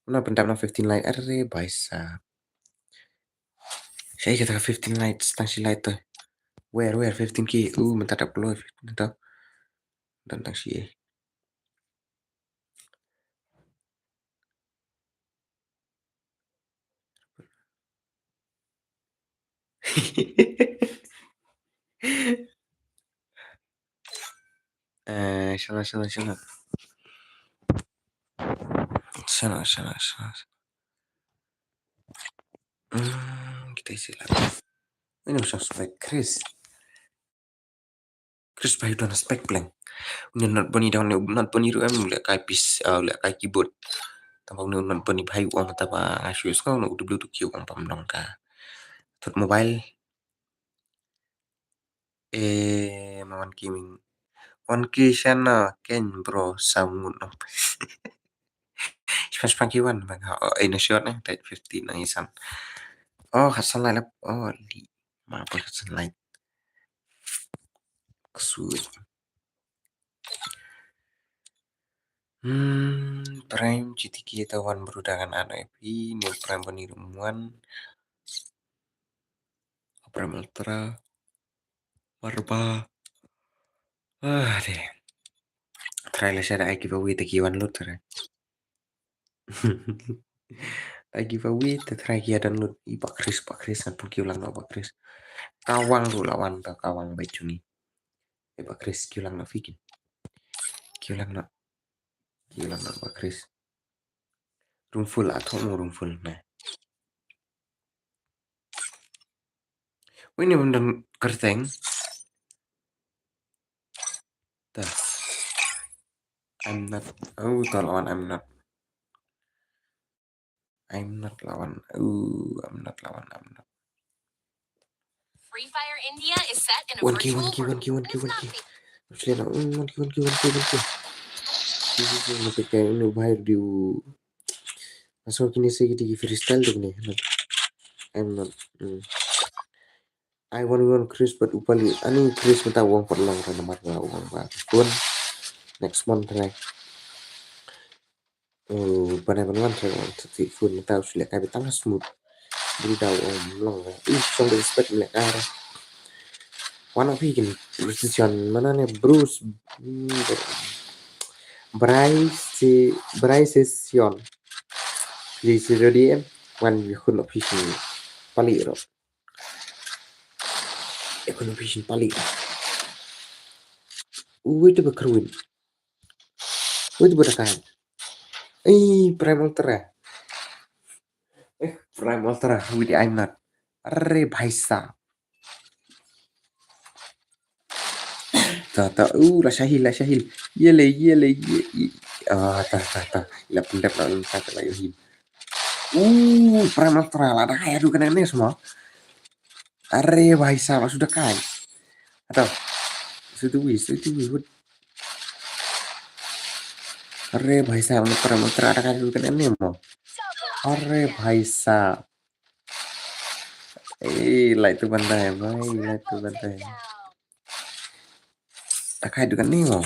Mano pyndap na fifteen light, are bhai sahab. Shaei kata ka fifteen light, tang shi light to. Where, where, fifteen K? Uh, mynta dap kloi fifteen to. Don tang shi eh. Eh, shana, shana, shana. Shana, shana, shana. Hmm, kita isi lah. Ini macam spek Chris. Chris bhai don spek blank. Une Notebunny, don une Notebunny ruh em, u leh kai pis, uh, u leh kai keyboard. Tang ba une Notebunny bhai u ong tang ba nga shu use ka, une u W two Q u ong pam nong ka. Thot mobile. Eh, ma one K ming. One K shana ken bro, saw ngut no. Shpan shpan ki wan bang ha, oh, eh, no shot eh, tai fifty na isan. Oh, khatsan lai lap. Oh, li. Ma pun khatsan lai. Ksut. Hmm, Prime G T K ta wan bruda kan ano epi, ni Prime bani ruh wan. Prime Ultra. Warba. Ah, deh. Try la shada ai giveaway ta ki wan lut try. Ai giveaway ta try ki wan lut. I Bah Chris, Bah Chris, ngan pun ki u lang no Bah Chris. Kawang ruh la wan ta kawang bai chuni. I Bah Chris ki u lang no fikin. Ki u lang no. Ki u lang no Bah Chris. Room full, a thok mo room full na. Wini bym don kyrteng. Ta. I'm not. Oh, ta la wan, I'm not. I'm not la wan. Oh, I'm not la wan, I'm not. Free Fire India is set in a one K, virtual one K, world. One K, one K, one K. Actually, na, mm, one K, one K, one K, one K. This is one of the kind of high view. Aso kini se kiti ki freestyle tu ni. I'm not. Mm. I want one Chris but u pali. Ani Chris mynta u ong pat long ka namar nga u ong ba phone. Next month, right? Oh, ban ai ban wan trai wan trai phone mynta u shu leh kai beit tang ha smooth. Bru da u ong long. Ih, song da respect leh kai. Wan ong phi kin Bryce Sion mana ne Bruce. Hmm, Bryce, Bryce Sion. Please ready em. Wan ïa khun ong phi shin pali ro. Ïa khun ong phi shin pali. Ui, tu ba kruin. Ui, tu ba dakai. Ei, Prime Ultra. Eh, Prime Ultra, with the I'm not. Arre, bhai sahab. Ta, ta, uh, la shahil, la shahil. Ye le, ye le, ye, ye. Ah, ta, ta, ta. La pyndep la, la, ta, ta, la yohin. Uh, Prime Ultra, la dakai adu kane ne semua. Arre, bhai sahab, la sudah kai. Atau. Sudah wis, sudah wis. Arre, bhai sahab, Prime Ultra, la dakai adu kane ne mo. Arre, bhai sahab. Eh, lai tu bandai, bhai, lai tu bandai. Dakai dukan ni mo.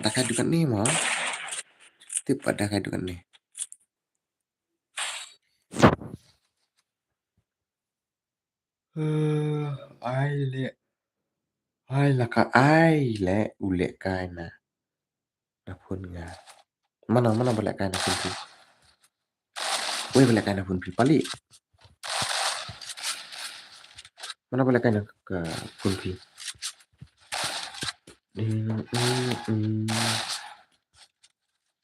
Dakai dukan ni mo. Tip dakai dukan ni. Eh, ai le. Ai la ka ai le u leh kai na. Na phone nga. Mano, mano ba leh kai na phone phi? Wei ba leh kai na phone phi? Pali. Mano ba leh kai na ka phone phi? Mm, mm, mm.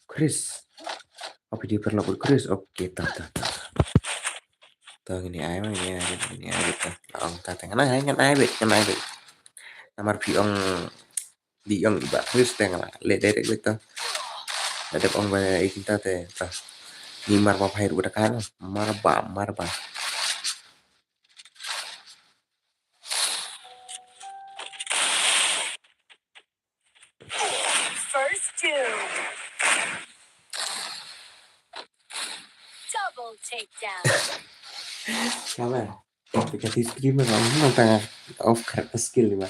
Chris. Oh, phi dei paralok bad Chris. Okay, ta, ta, ta. Ta ngin ai ma, ngin ai beit, ngin ai beit ta. Ong ta, ta ngan ai, ngan ai beit, ngan ai beit. Namar phi ong dei ong i Bah Chris te nga la leh direct beit ta. La dep ong ba i Kinta te ta. Ngi marba phai ruh da ka na. Marba, marba. First two. Double takedown. Sabar. Aplikasi stream ba ngam tang off card skill ba.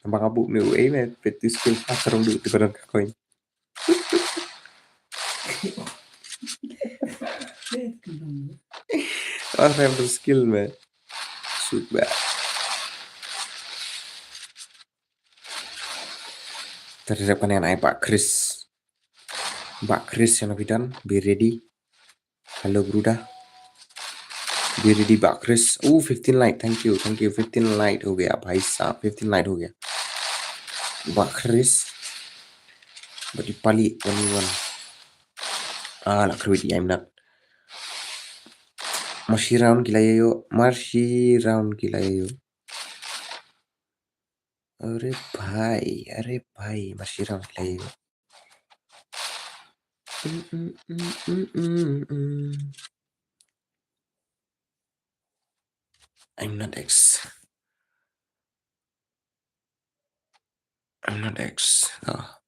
Nampak abu me uai me pet skill pas rong du ti badan ka coin. Oh, saya skill me. Sut ba. Terhadap kan ai Bah Chris. Bah Chris, ïa na phi don, be ready. Hello, brother. Be ready, Bah Chris. Oh, fifteen like. Thank you, thank you. Fifteen like ho gaya, bhai sahab. Fifteen like ho gaya. Bah Chris. Bad i Pali, one one. Ah, la kruid i, I'm not. Mar shi round ki la ïa ïoh. Mar shi round ki la ïa ïoh. Are bhai, are bhai, mar shi round ki la ïa ïoh. Mm, mm, mm, mm, mm, mm. I'm not X. I'm not X. Oh.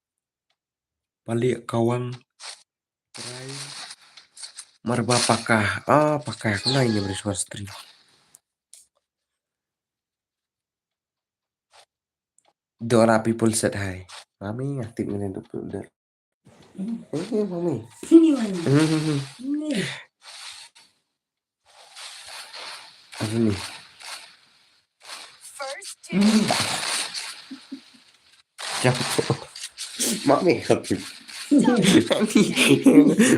Pali Kawang. Try. Marba Paka. Ah, Paka. Kena ini beri suara stream. Dora people said hi. Mami, aktif ngene untuk tu, Dor. Eh, Mami. Sini, Mami. Hmm. Ini. Apa ni? First two. Jump. Mami, aktif. Mami.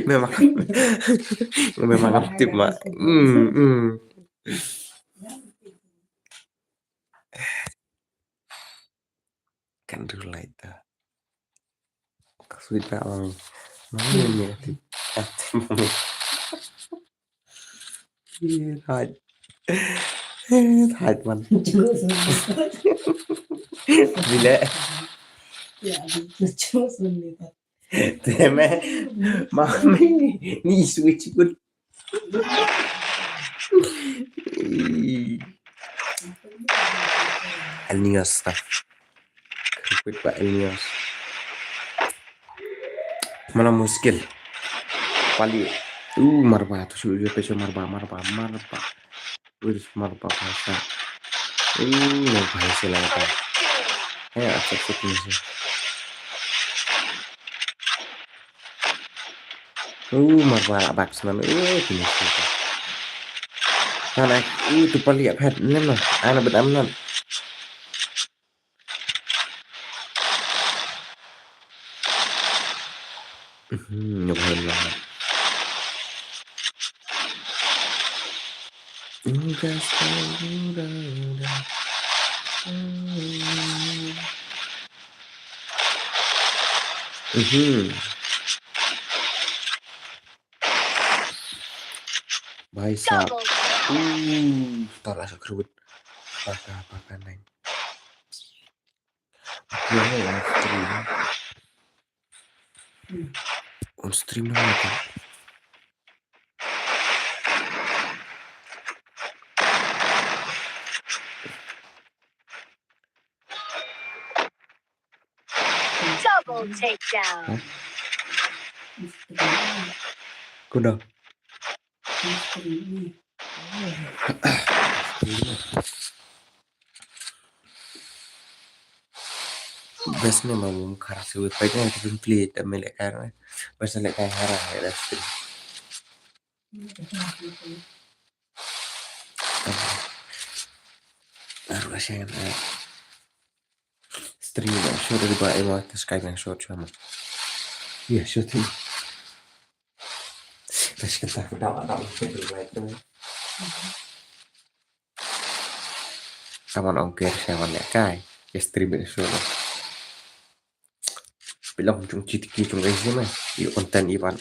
Memang, memang aktif, Mak. Hmm, hmm. Kan relate ta. Sweet ba, Mami. Mami, Mami, aktif. Aktif, Mami. Ih, thait. Ih, thait man. Bila. Te me, Mami, ni switch good. Ih. Alnios ta. Repeat ba Alnios. Mana muskil. Pali. Uh, marba tu shu je pecho marba, marba, marba. Wis marba pasa. Uh, marba isi la ta. Eh, acak sik ni sih. Uh, marba la bak snan. Uh, kini sih. Tanai, uh, tu Pali ap het. Nen lah. Ana bet amnan. Mhm, nyob hen lah. Ini guys, udah, udah. Mhm. Bhai sahab. Double. Uh, tara sa kruid. Paka, paka nine. Aku ni on stream. On stream na mata. Double takedown. Hah? Kuda. Best ne ma mum khara se website ne tu play ta me le kar ne. Best le kai hara ya da stream. Aru asen. Stream na short dari ba ema ta Skype na short sama. Ya, short ni. Terus kita dapat dapat like tu. Kaman ong ker sewan ya kai. Ya stream na short. Bilang cung citi ki cung isi mah. Yu content iban.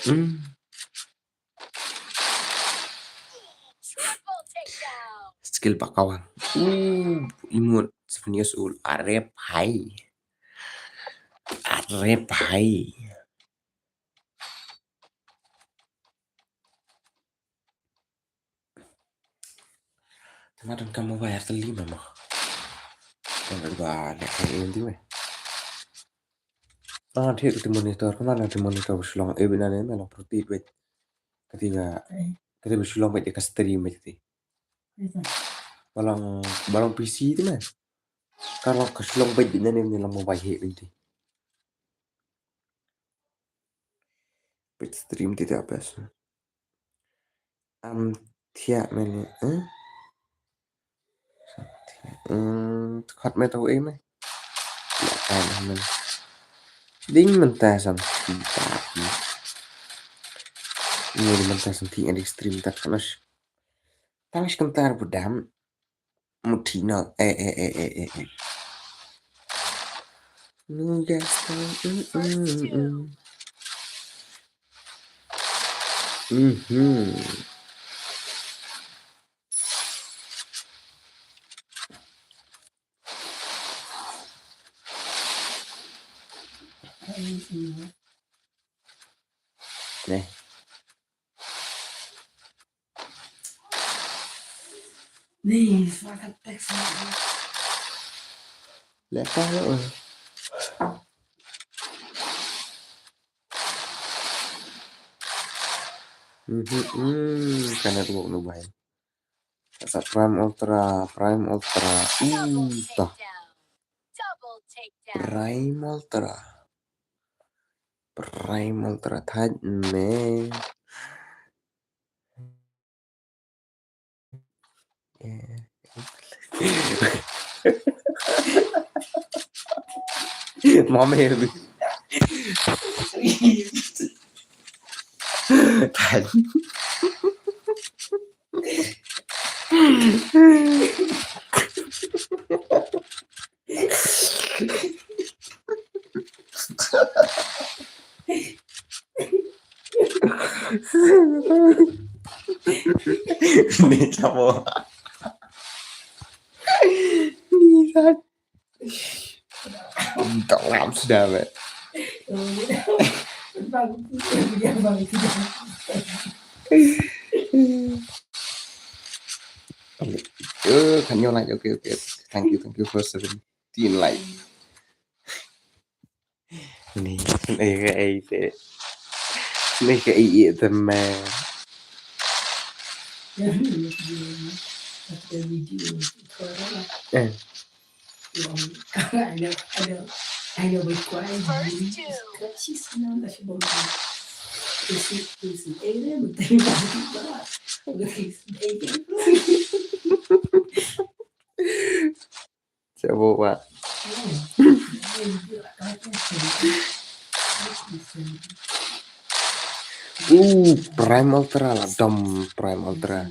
Hmm. Skill ba ka wan. Uh, emote seven years old. Are bhai. Are bhai. Tama dang kam mobile tali mama. Tang ba ne ka indi me. Ah, thik ti monitor, kama na ti monitor ba shu long e bina ne me long protit wait. Kati ga, kati ba shu long wait ka stream wait ti. Ba long, ba long P C ti me. Ka long ka shu long wait bina ne me long mobile he wait ti. Wait stream ti ta best. Am thiah mene, eh? Hmm, khot me tau e me. Ya kan me. Ding mynta sam thi ta ki. Ni ding mynta sam thi ngan stream ta kanas. Tang shi kyntar budam. Muthi no. Eh, eh, eh, eh, eh, eh. Nu gas ta. Mm, mm, mm. Mhm. Nih. Nih, semakin teks. Leka lo. Mhm, mhm, ka network nu bai. Sa Prime Ultra, Prime Ultra. Uh, ta. Prime Ultra. Prime Ultra thaj me. Mom heavy. Ni sabo. Ni kan. Tong lam sudah be. Eh, kan yo like, okay, okay. Thank you, thank you for seventeen like. Ni, ni ka ai te. Ni ka ai te me. Eh. Sabo ba. Uh, Prime Ultra la dom, Prime Ultra.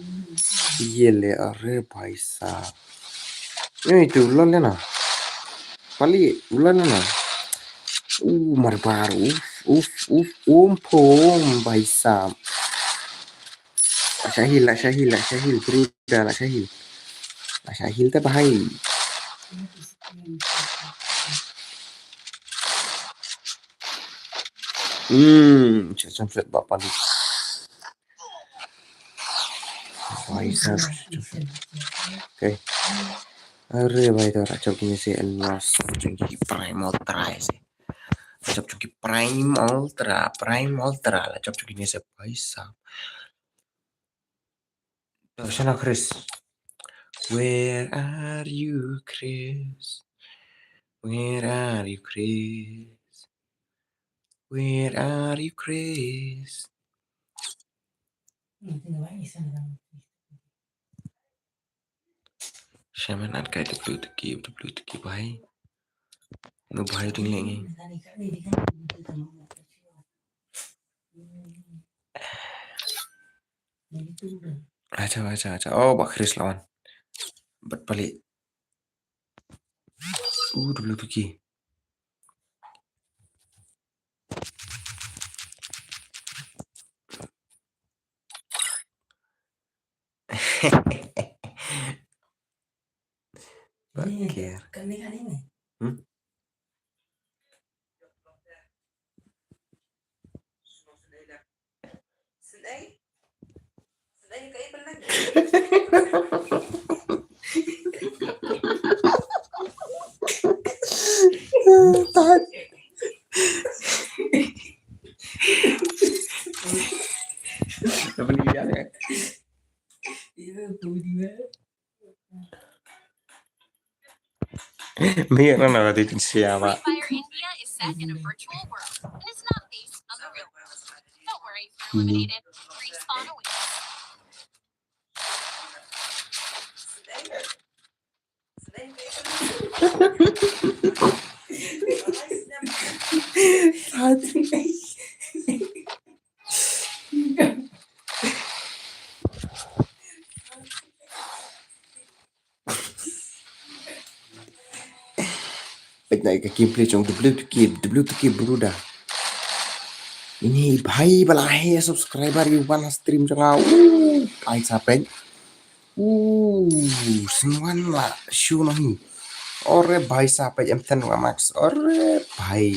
Ye le, are bhai sahab. Ye itu ulo le na. Pali ulo le na. Uh, marbar, uf, uf, uf, um, pom, bhai sahab. Shahil, la Shahil, la Shahil, Bruda, la Shahil. La Shahil te bhai. Hmm, cham cham ba pali. Bhai sahab. Okay. Are bhai, to ra chok ni se en mas chok ki Prime Ultra se. Chok chok ki Prime Ultra, Prime Ultra la chok chok ni se bhai sahab. To, shana Chris? Where are you, Chris? Where are you, Chris? Where are you, Chris? Shaman at kai W T K, W T K bhai. No bhai ding lengi. Acha, acha, acha. Oh, ba Chris lawan. Bat pali. Uh, W T K. Bakir. Hmm? Apa ni dia, eh? Iya, tu dia. Mira, no, no, di siapa? Free Fire India is set in a virtual world and is not based on the real world. Don't worry, if you're eliminated, respawn awaits. Peit na ka gameplay jong W two K, W two K Bruda. Ini bhai ba la heh subscriber ïa one stream jong nga. Uh, ai sa peit. Uh, sngew wan la shu noh hi. Ore bhai sahab, peit em ten wa max. Ore bhai.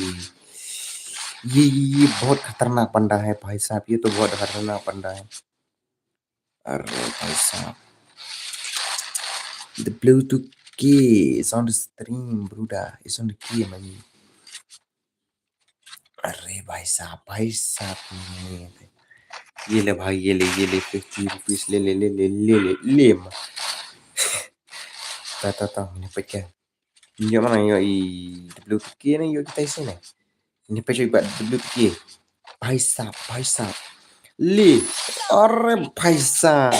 Ye, ye, ye, bahut khatarnak banda hai bhai sahab. Ye to bahut khatarnak banda hai. Ore bhai sahab. The Blue two K is on the stream, Bruda. Is on the game, I mean. Ore bhai sahab, bhai sahab ni. Ye le bhai, ye le, ye le, fifty rupees, le, le, le, le, le, le, le, ma. Ta, ta, ta, mane peit ka. Ïoh mana ïoh i W two K ne ïoh kita isi ne. Ini peit ïoh i bad W two K. Bhai sahab, bhai sahab. Le. Ore bhai sahab.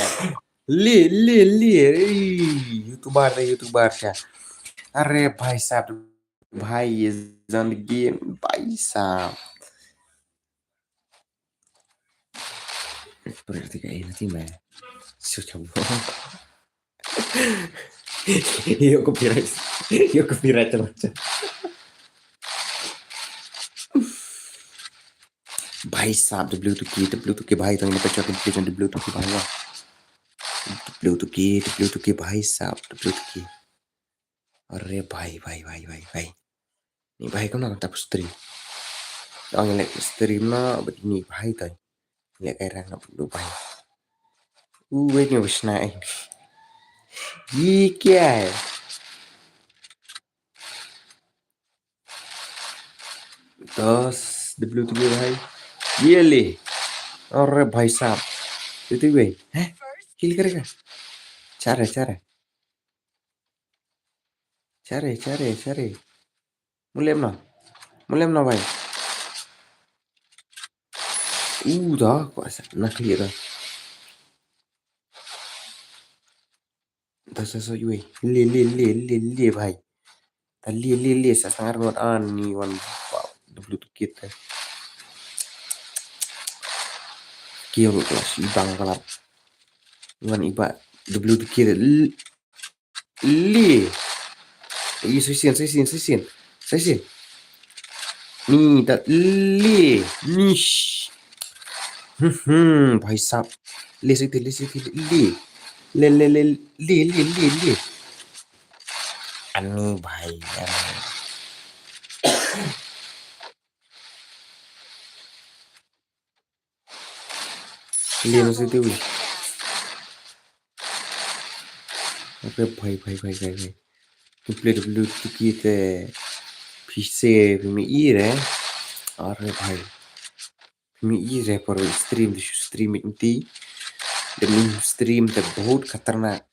Le, le, le. Ei, YouTuber de, YouTuber sha. Ore bhai sahab. Bhai is on the game. Bhai sahab. Berarti kayak ini sih, man. Sudah. Yo copyright. Yo copyright macam. Bhai sahab, W two K, W two K bhai, to ini peit ïoh gameplay jong W two K bhai. W two K, W two K bhai sahab, W two K. Ore bhai, bhai, bhai, bhai, bhai. Ni bhai kam na ta stream. Ong leh stream na bad ni bhai to. Leh kai rang na bad bhai. U wei ni bishna eh. Ye kya hai? Dos W two K bhai. Ye le. Ore bhai sahab. Itu wei. Heh? Kill karega? Chare, chare. Chare, chare, chare. Mulem na. Mulem na bhai. Uh, da, ko asa na clear da. Da sa sa yue. Le, le, le, le, le bhai. Da le, le, le, sa sangar ngot an ni wan ba W two K te. Kiyo ko si bang kalap. Wan iba W two K te. Le. Ih, shisien, shisien, shisien. Shisien. Ni, ta, le. Nish. Hmm, hmm, bhai sahab. Le, shisien, le, shisien, le. Le, le, le, le, le, le, le. Ani, bhai, ani. Lien siti wi. Ore bhai, bhai, bhai, bhai, bhai. Ki play W two K te phi se phi mi i re. Ore bhai. Phi mi i re por stream, di shu stream it nti. Demi stream te bahut khatarnak.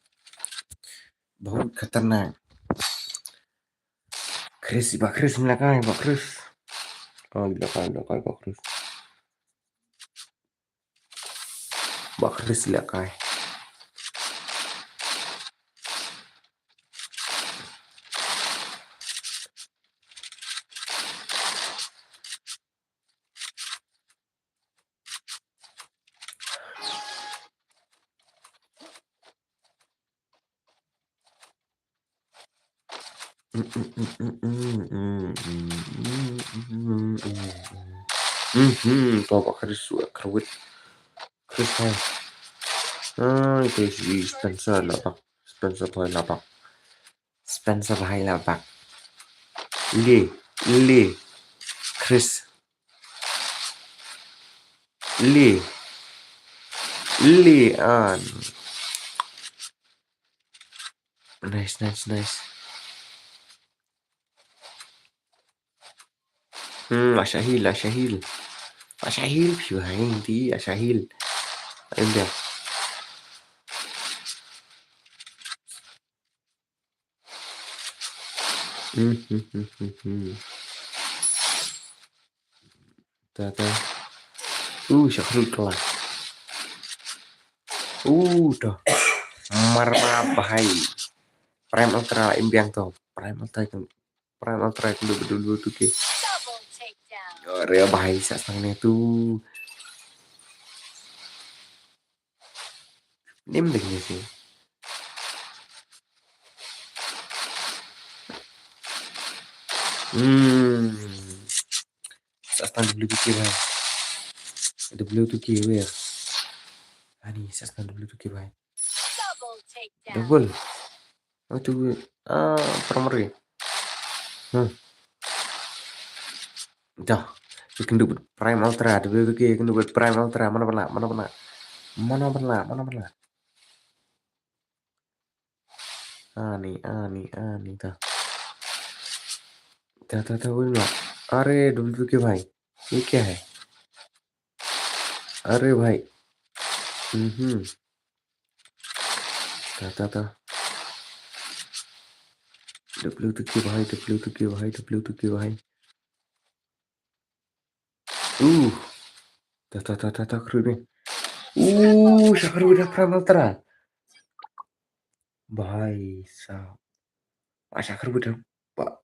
Bahut khatarnak. Chris, ba Chris, mi la kai, ba Chris. Oh, mi la kai, mi la kai, ba Chris. Ba Chris la kai. Mhm, to ba Chris wa krawit. Chris hai. Ah, ito si Spencer Labak. Spencer Bhai Labak. Spencer Bhai Labak. Lee, Lee, Chris. Lee. Lee, ah. Nice, nice, nice. Hmm, Ashahil, Ashahil. Ashahil, phi hai ti, Ashahil. Ayun dia. Hmm, hmm, hmm, hmm, hmm. Ta, ta. Uh, shakhrut kala. Uh, to. Marma Bhai. Prime Ultra im biang to. Prime Ultra kan. Prime Ultra kan dua dua dua tu ke. Double takedown. Ore bhai, sa sang ne tu. Nim ding ni si. Hmm. Sa stang W two K bhai. W two K where? Ani sa stang W two K bhai. Double takedown. Double. Oh, tu, ah, primary. Hmm. Dah. Tu kena buat Prime Ultra, tu kena buat Prime Ultra. Mana pernah, mana pernah. Mana pernah, mana pernah. Ani, ani, ani, dah. Dah, dah, dah, win lah. Are, W two K bhai. Ye kya hai? Are bhai. Mhm. Ta, ta, ta. W two K bhai, W two K bhai, W two K bhai. Uh. Ta, ta, ta, ta, ta, kru ni. Uh, shakru dah Prime Ultra. Bhai sahab. Ah, shakru dah. Ba-,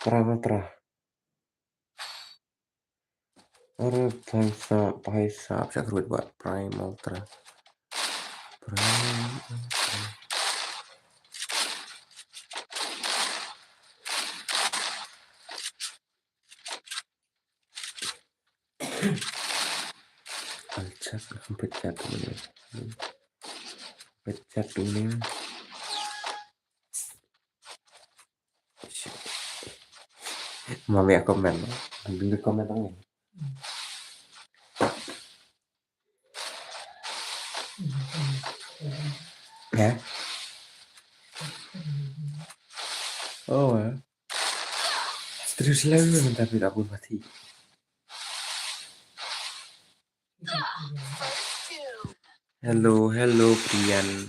Prime Ultra. Are bhai sahab, bhai sahab, shakru dah Prime Ultra. Prime Ultra. Al chat, pencet tu ni. Pencet tu ni. Mami aku komen. Ambil komen tangan. Ya. Oh, ya. Terus lalu minta pit aku mati. Hello, hello, Priyan.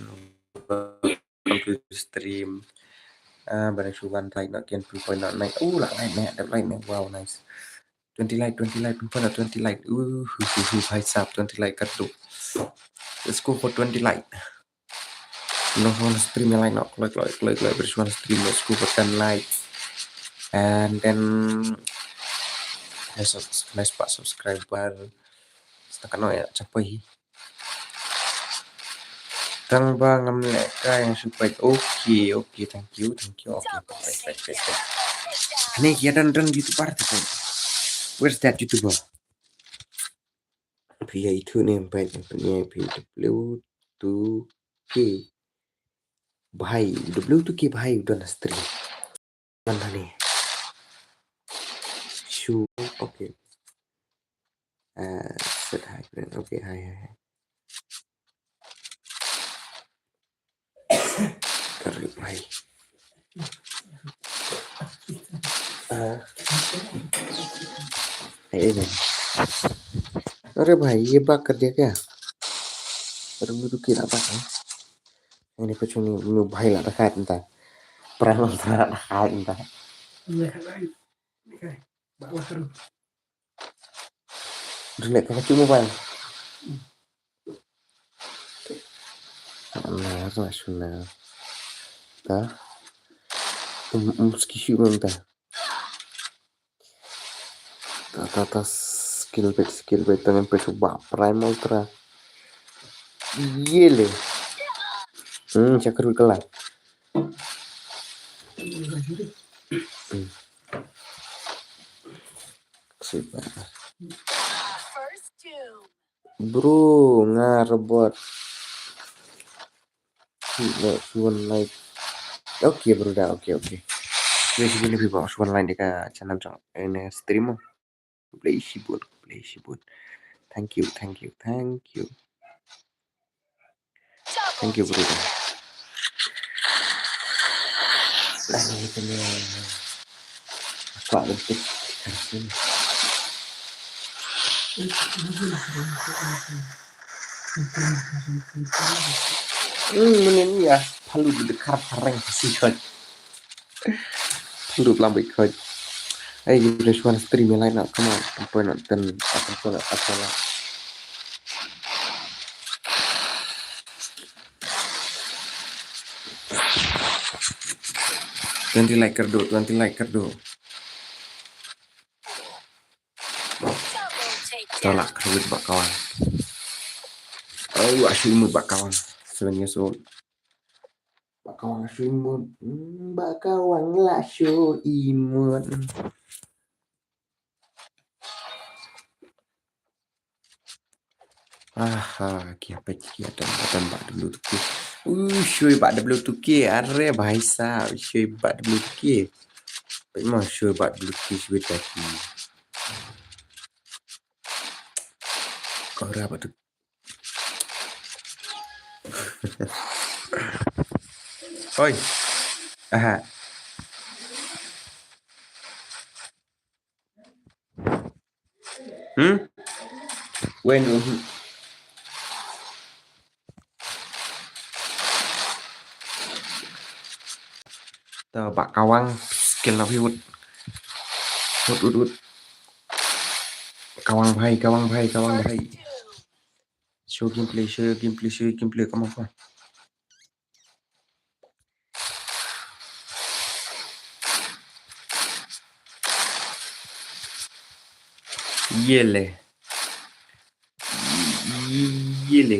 Welcome to the stream. Ah, barang shuban like not ken two point not nine. Oh, lah like ne, dah like ne. Wow, nice. Twenty like, twenty like, pun pun twenty like. Uh, hu, hu, hu, bhai sahab, twenty like kar do. Let's go for twenty like. No one stream like no, like, like, like, like, let's go for ten like. And then, let's, let's pa subscriber. Setakat no ya, capai. Tang ba ngam leh ka yang super. Okay, okay, thank you, thank you. Okay, perfect, perfect, perfect. Ani ki dang dang YouTuber tu. Where's that YouTuber? Phi ïa itu ne, baik, ni phi W two K bhai, W two K bhai, udah na stream. Mana ni? Shu, okay. Ah, set hi, friend. Okay, hi, hi, hi. Kari bhai. Ah. Eh, eh, eh. Are bhai, ye back kar diya kya? Are, mujhe to kya back hai? Ani pachuni nu bhai la rakha hai ta. Pranal ta rakha hai ta. Dile ka chu mobile. Na ra shuna. Ta. Um, um, ski shu ta. Ta, ta, ta, skill bait, skill bait, tang em peit ba, Prime Ultra. Ye le. Hmm, chakru kala. Hmm. Sipa. Bro, nga robot. Phi no shu wan like. Okay, brother. Okay, okay. Phi shu wan like ba shu wan like ïa ka channel jong ine stream mo. Khublei shibun, khublei shibun. Thank you, thank you, thank you. Thank you, brother. Ani kene. Aku ada tik. Hmm, ini ya, palu di dekar pareng pasi kot. Palu lambai kot. Ai, kita shu wan stream ïa lait na, come on. Ampun na ten, ampun na, ampun na. Twenty like kyrduh, twenty like kyrduh. Tolak kyrduh Bah Kawang. Oh, ashu imut Bah Kawang. Seven years old. Bah Kawang ashu imut. Hmm, Bah Kawang la shu imut. Aha, ki hapet ki atan atan Bah W two K. Uh, shui Bah W two K, are bhai sahab, shui Bah W two K. Pet mo shui Bah W two K shui taki. Ora Bah tu. Oi. Aha. Hmm? Wen, mhm. Ta Bah Kawang skill na phi wut. Wut, wut, wut. Kawang bhai, Kawang bhai, Kawang bhai. Show gameplay, show gameplay, show gameplay. Come on, come on. Ye le. Ye le.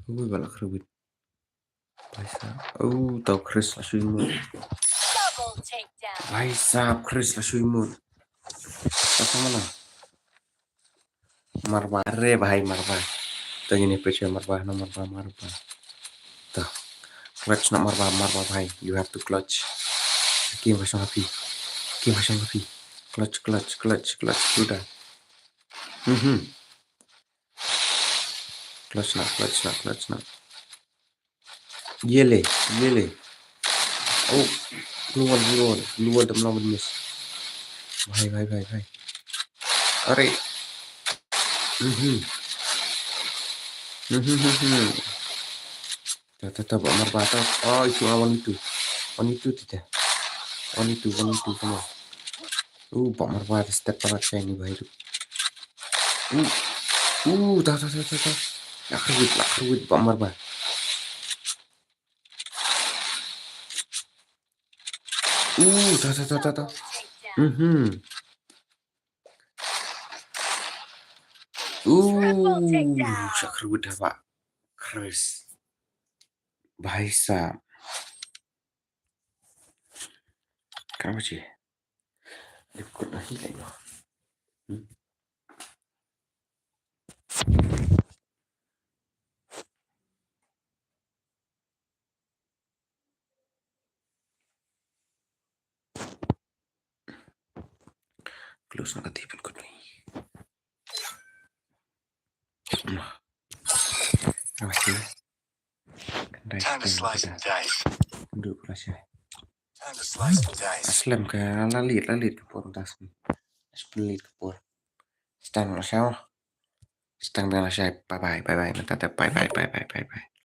Ui, ba la kyrwit. Bhai sahab. Oh, tau Chris la shu imut. Double takedown. Bhai sahab, Chris la shu imut. Sahab mana? Marba, re bhai marba. To ngin ïa peit marba, na marba, marba. To. Clutch na marba, marba bhai. You have to clutch. Kim ba shong ha phi. Kim ba shong ha phi. Clutch, clutch, clutch, clutch. Suda. Mhm. Clutch na, clutch na, clutch na. Ye le, ye le. Oh, blue wall, blue wall, blue wall, dam long miss. Bhai, bhai, bhai, bhai. Are. Mhm. Mhm, mhm. Ta, ta, ta, Bah Marba, ta. Oh, itu ah, one itu. One itu, tita. One itu, one itu, come on. Uh, Bah Marba, ta step parat saya ni, bhai, tu. Uh, uh, ta, ta, ta, ta, ta. La kyrwit, la kyrwit, Bah Marba. Uh, ta, ta, ta, ta, ta. Mhm. Uh, la kyrwit, Bah Chris. Bhai sahab. Kau je. Dia kut lagi lain. Hmm. Close na kati pun kut ni. Nah. Awas ya. Kendai. Time to slice and dice. Duk flash ya. Time to slice and dice. Aslem ka lalit, lalit ka por das ni. Aslem lalit ka por. Stang la shaw. Stang bang la shaw. Bye bye, bye bye. Mata bye bye, bye bye, bye bye.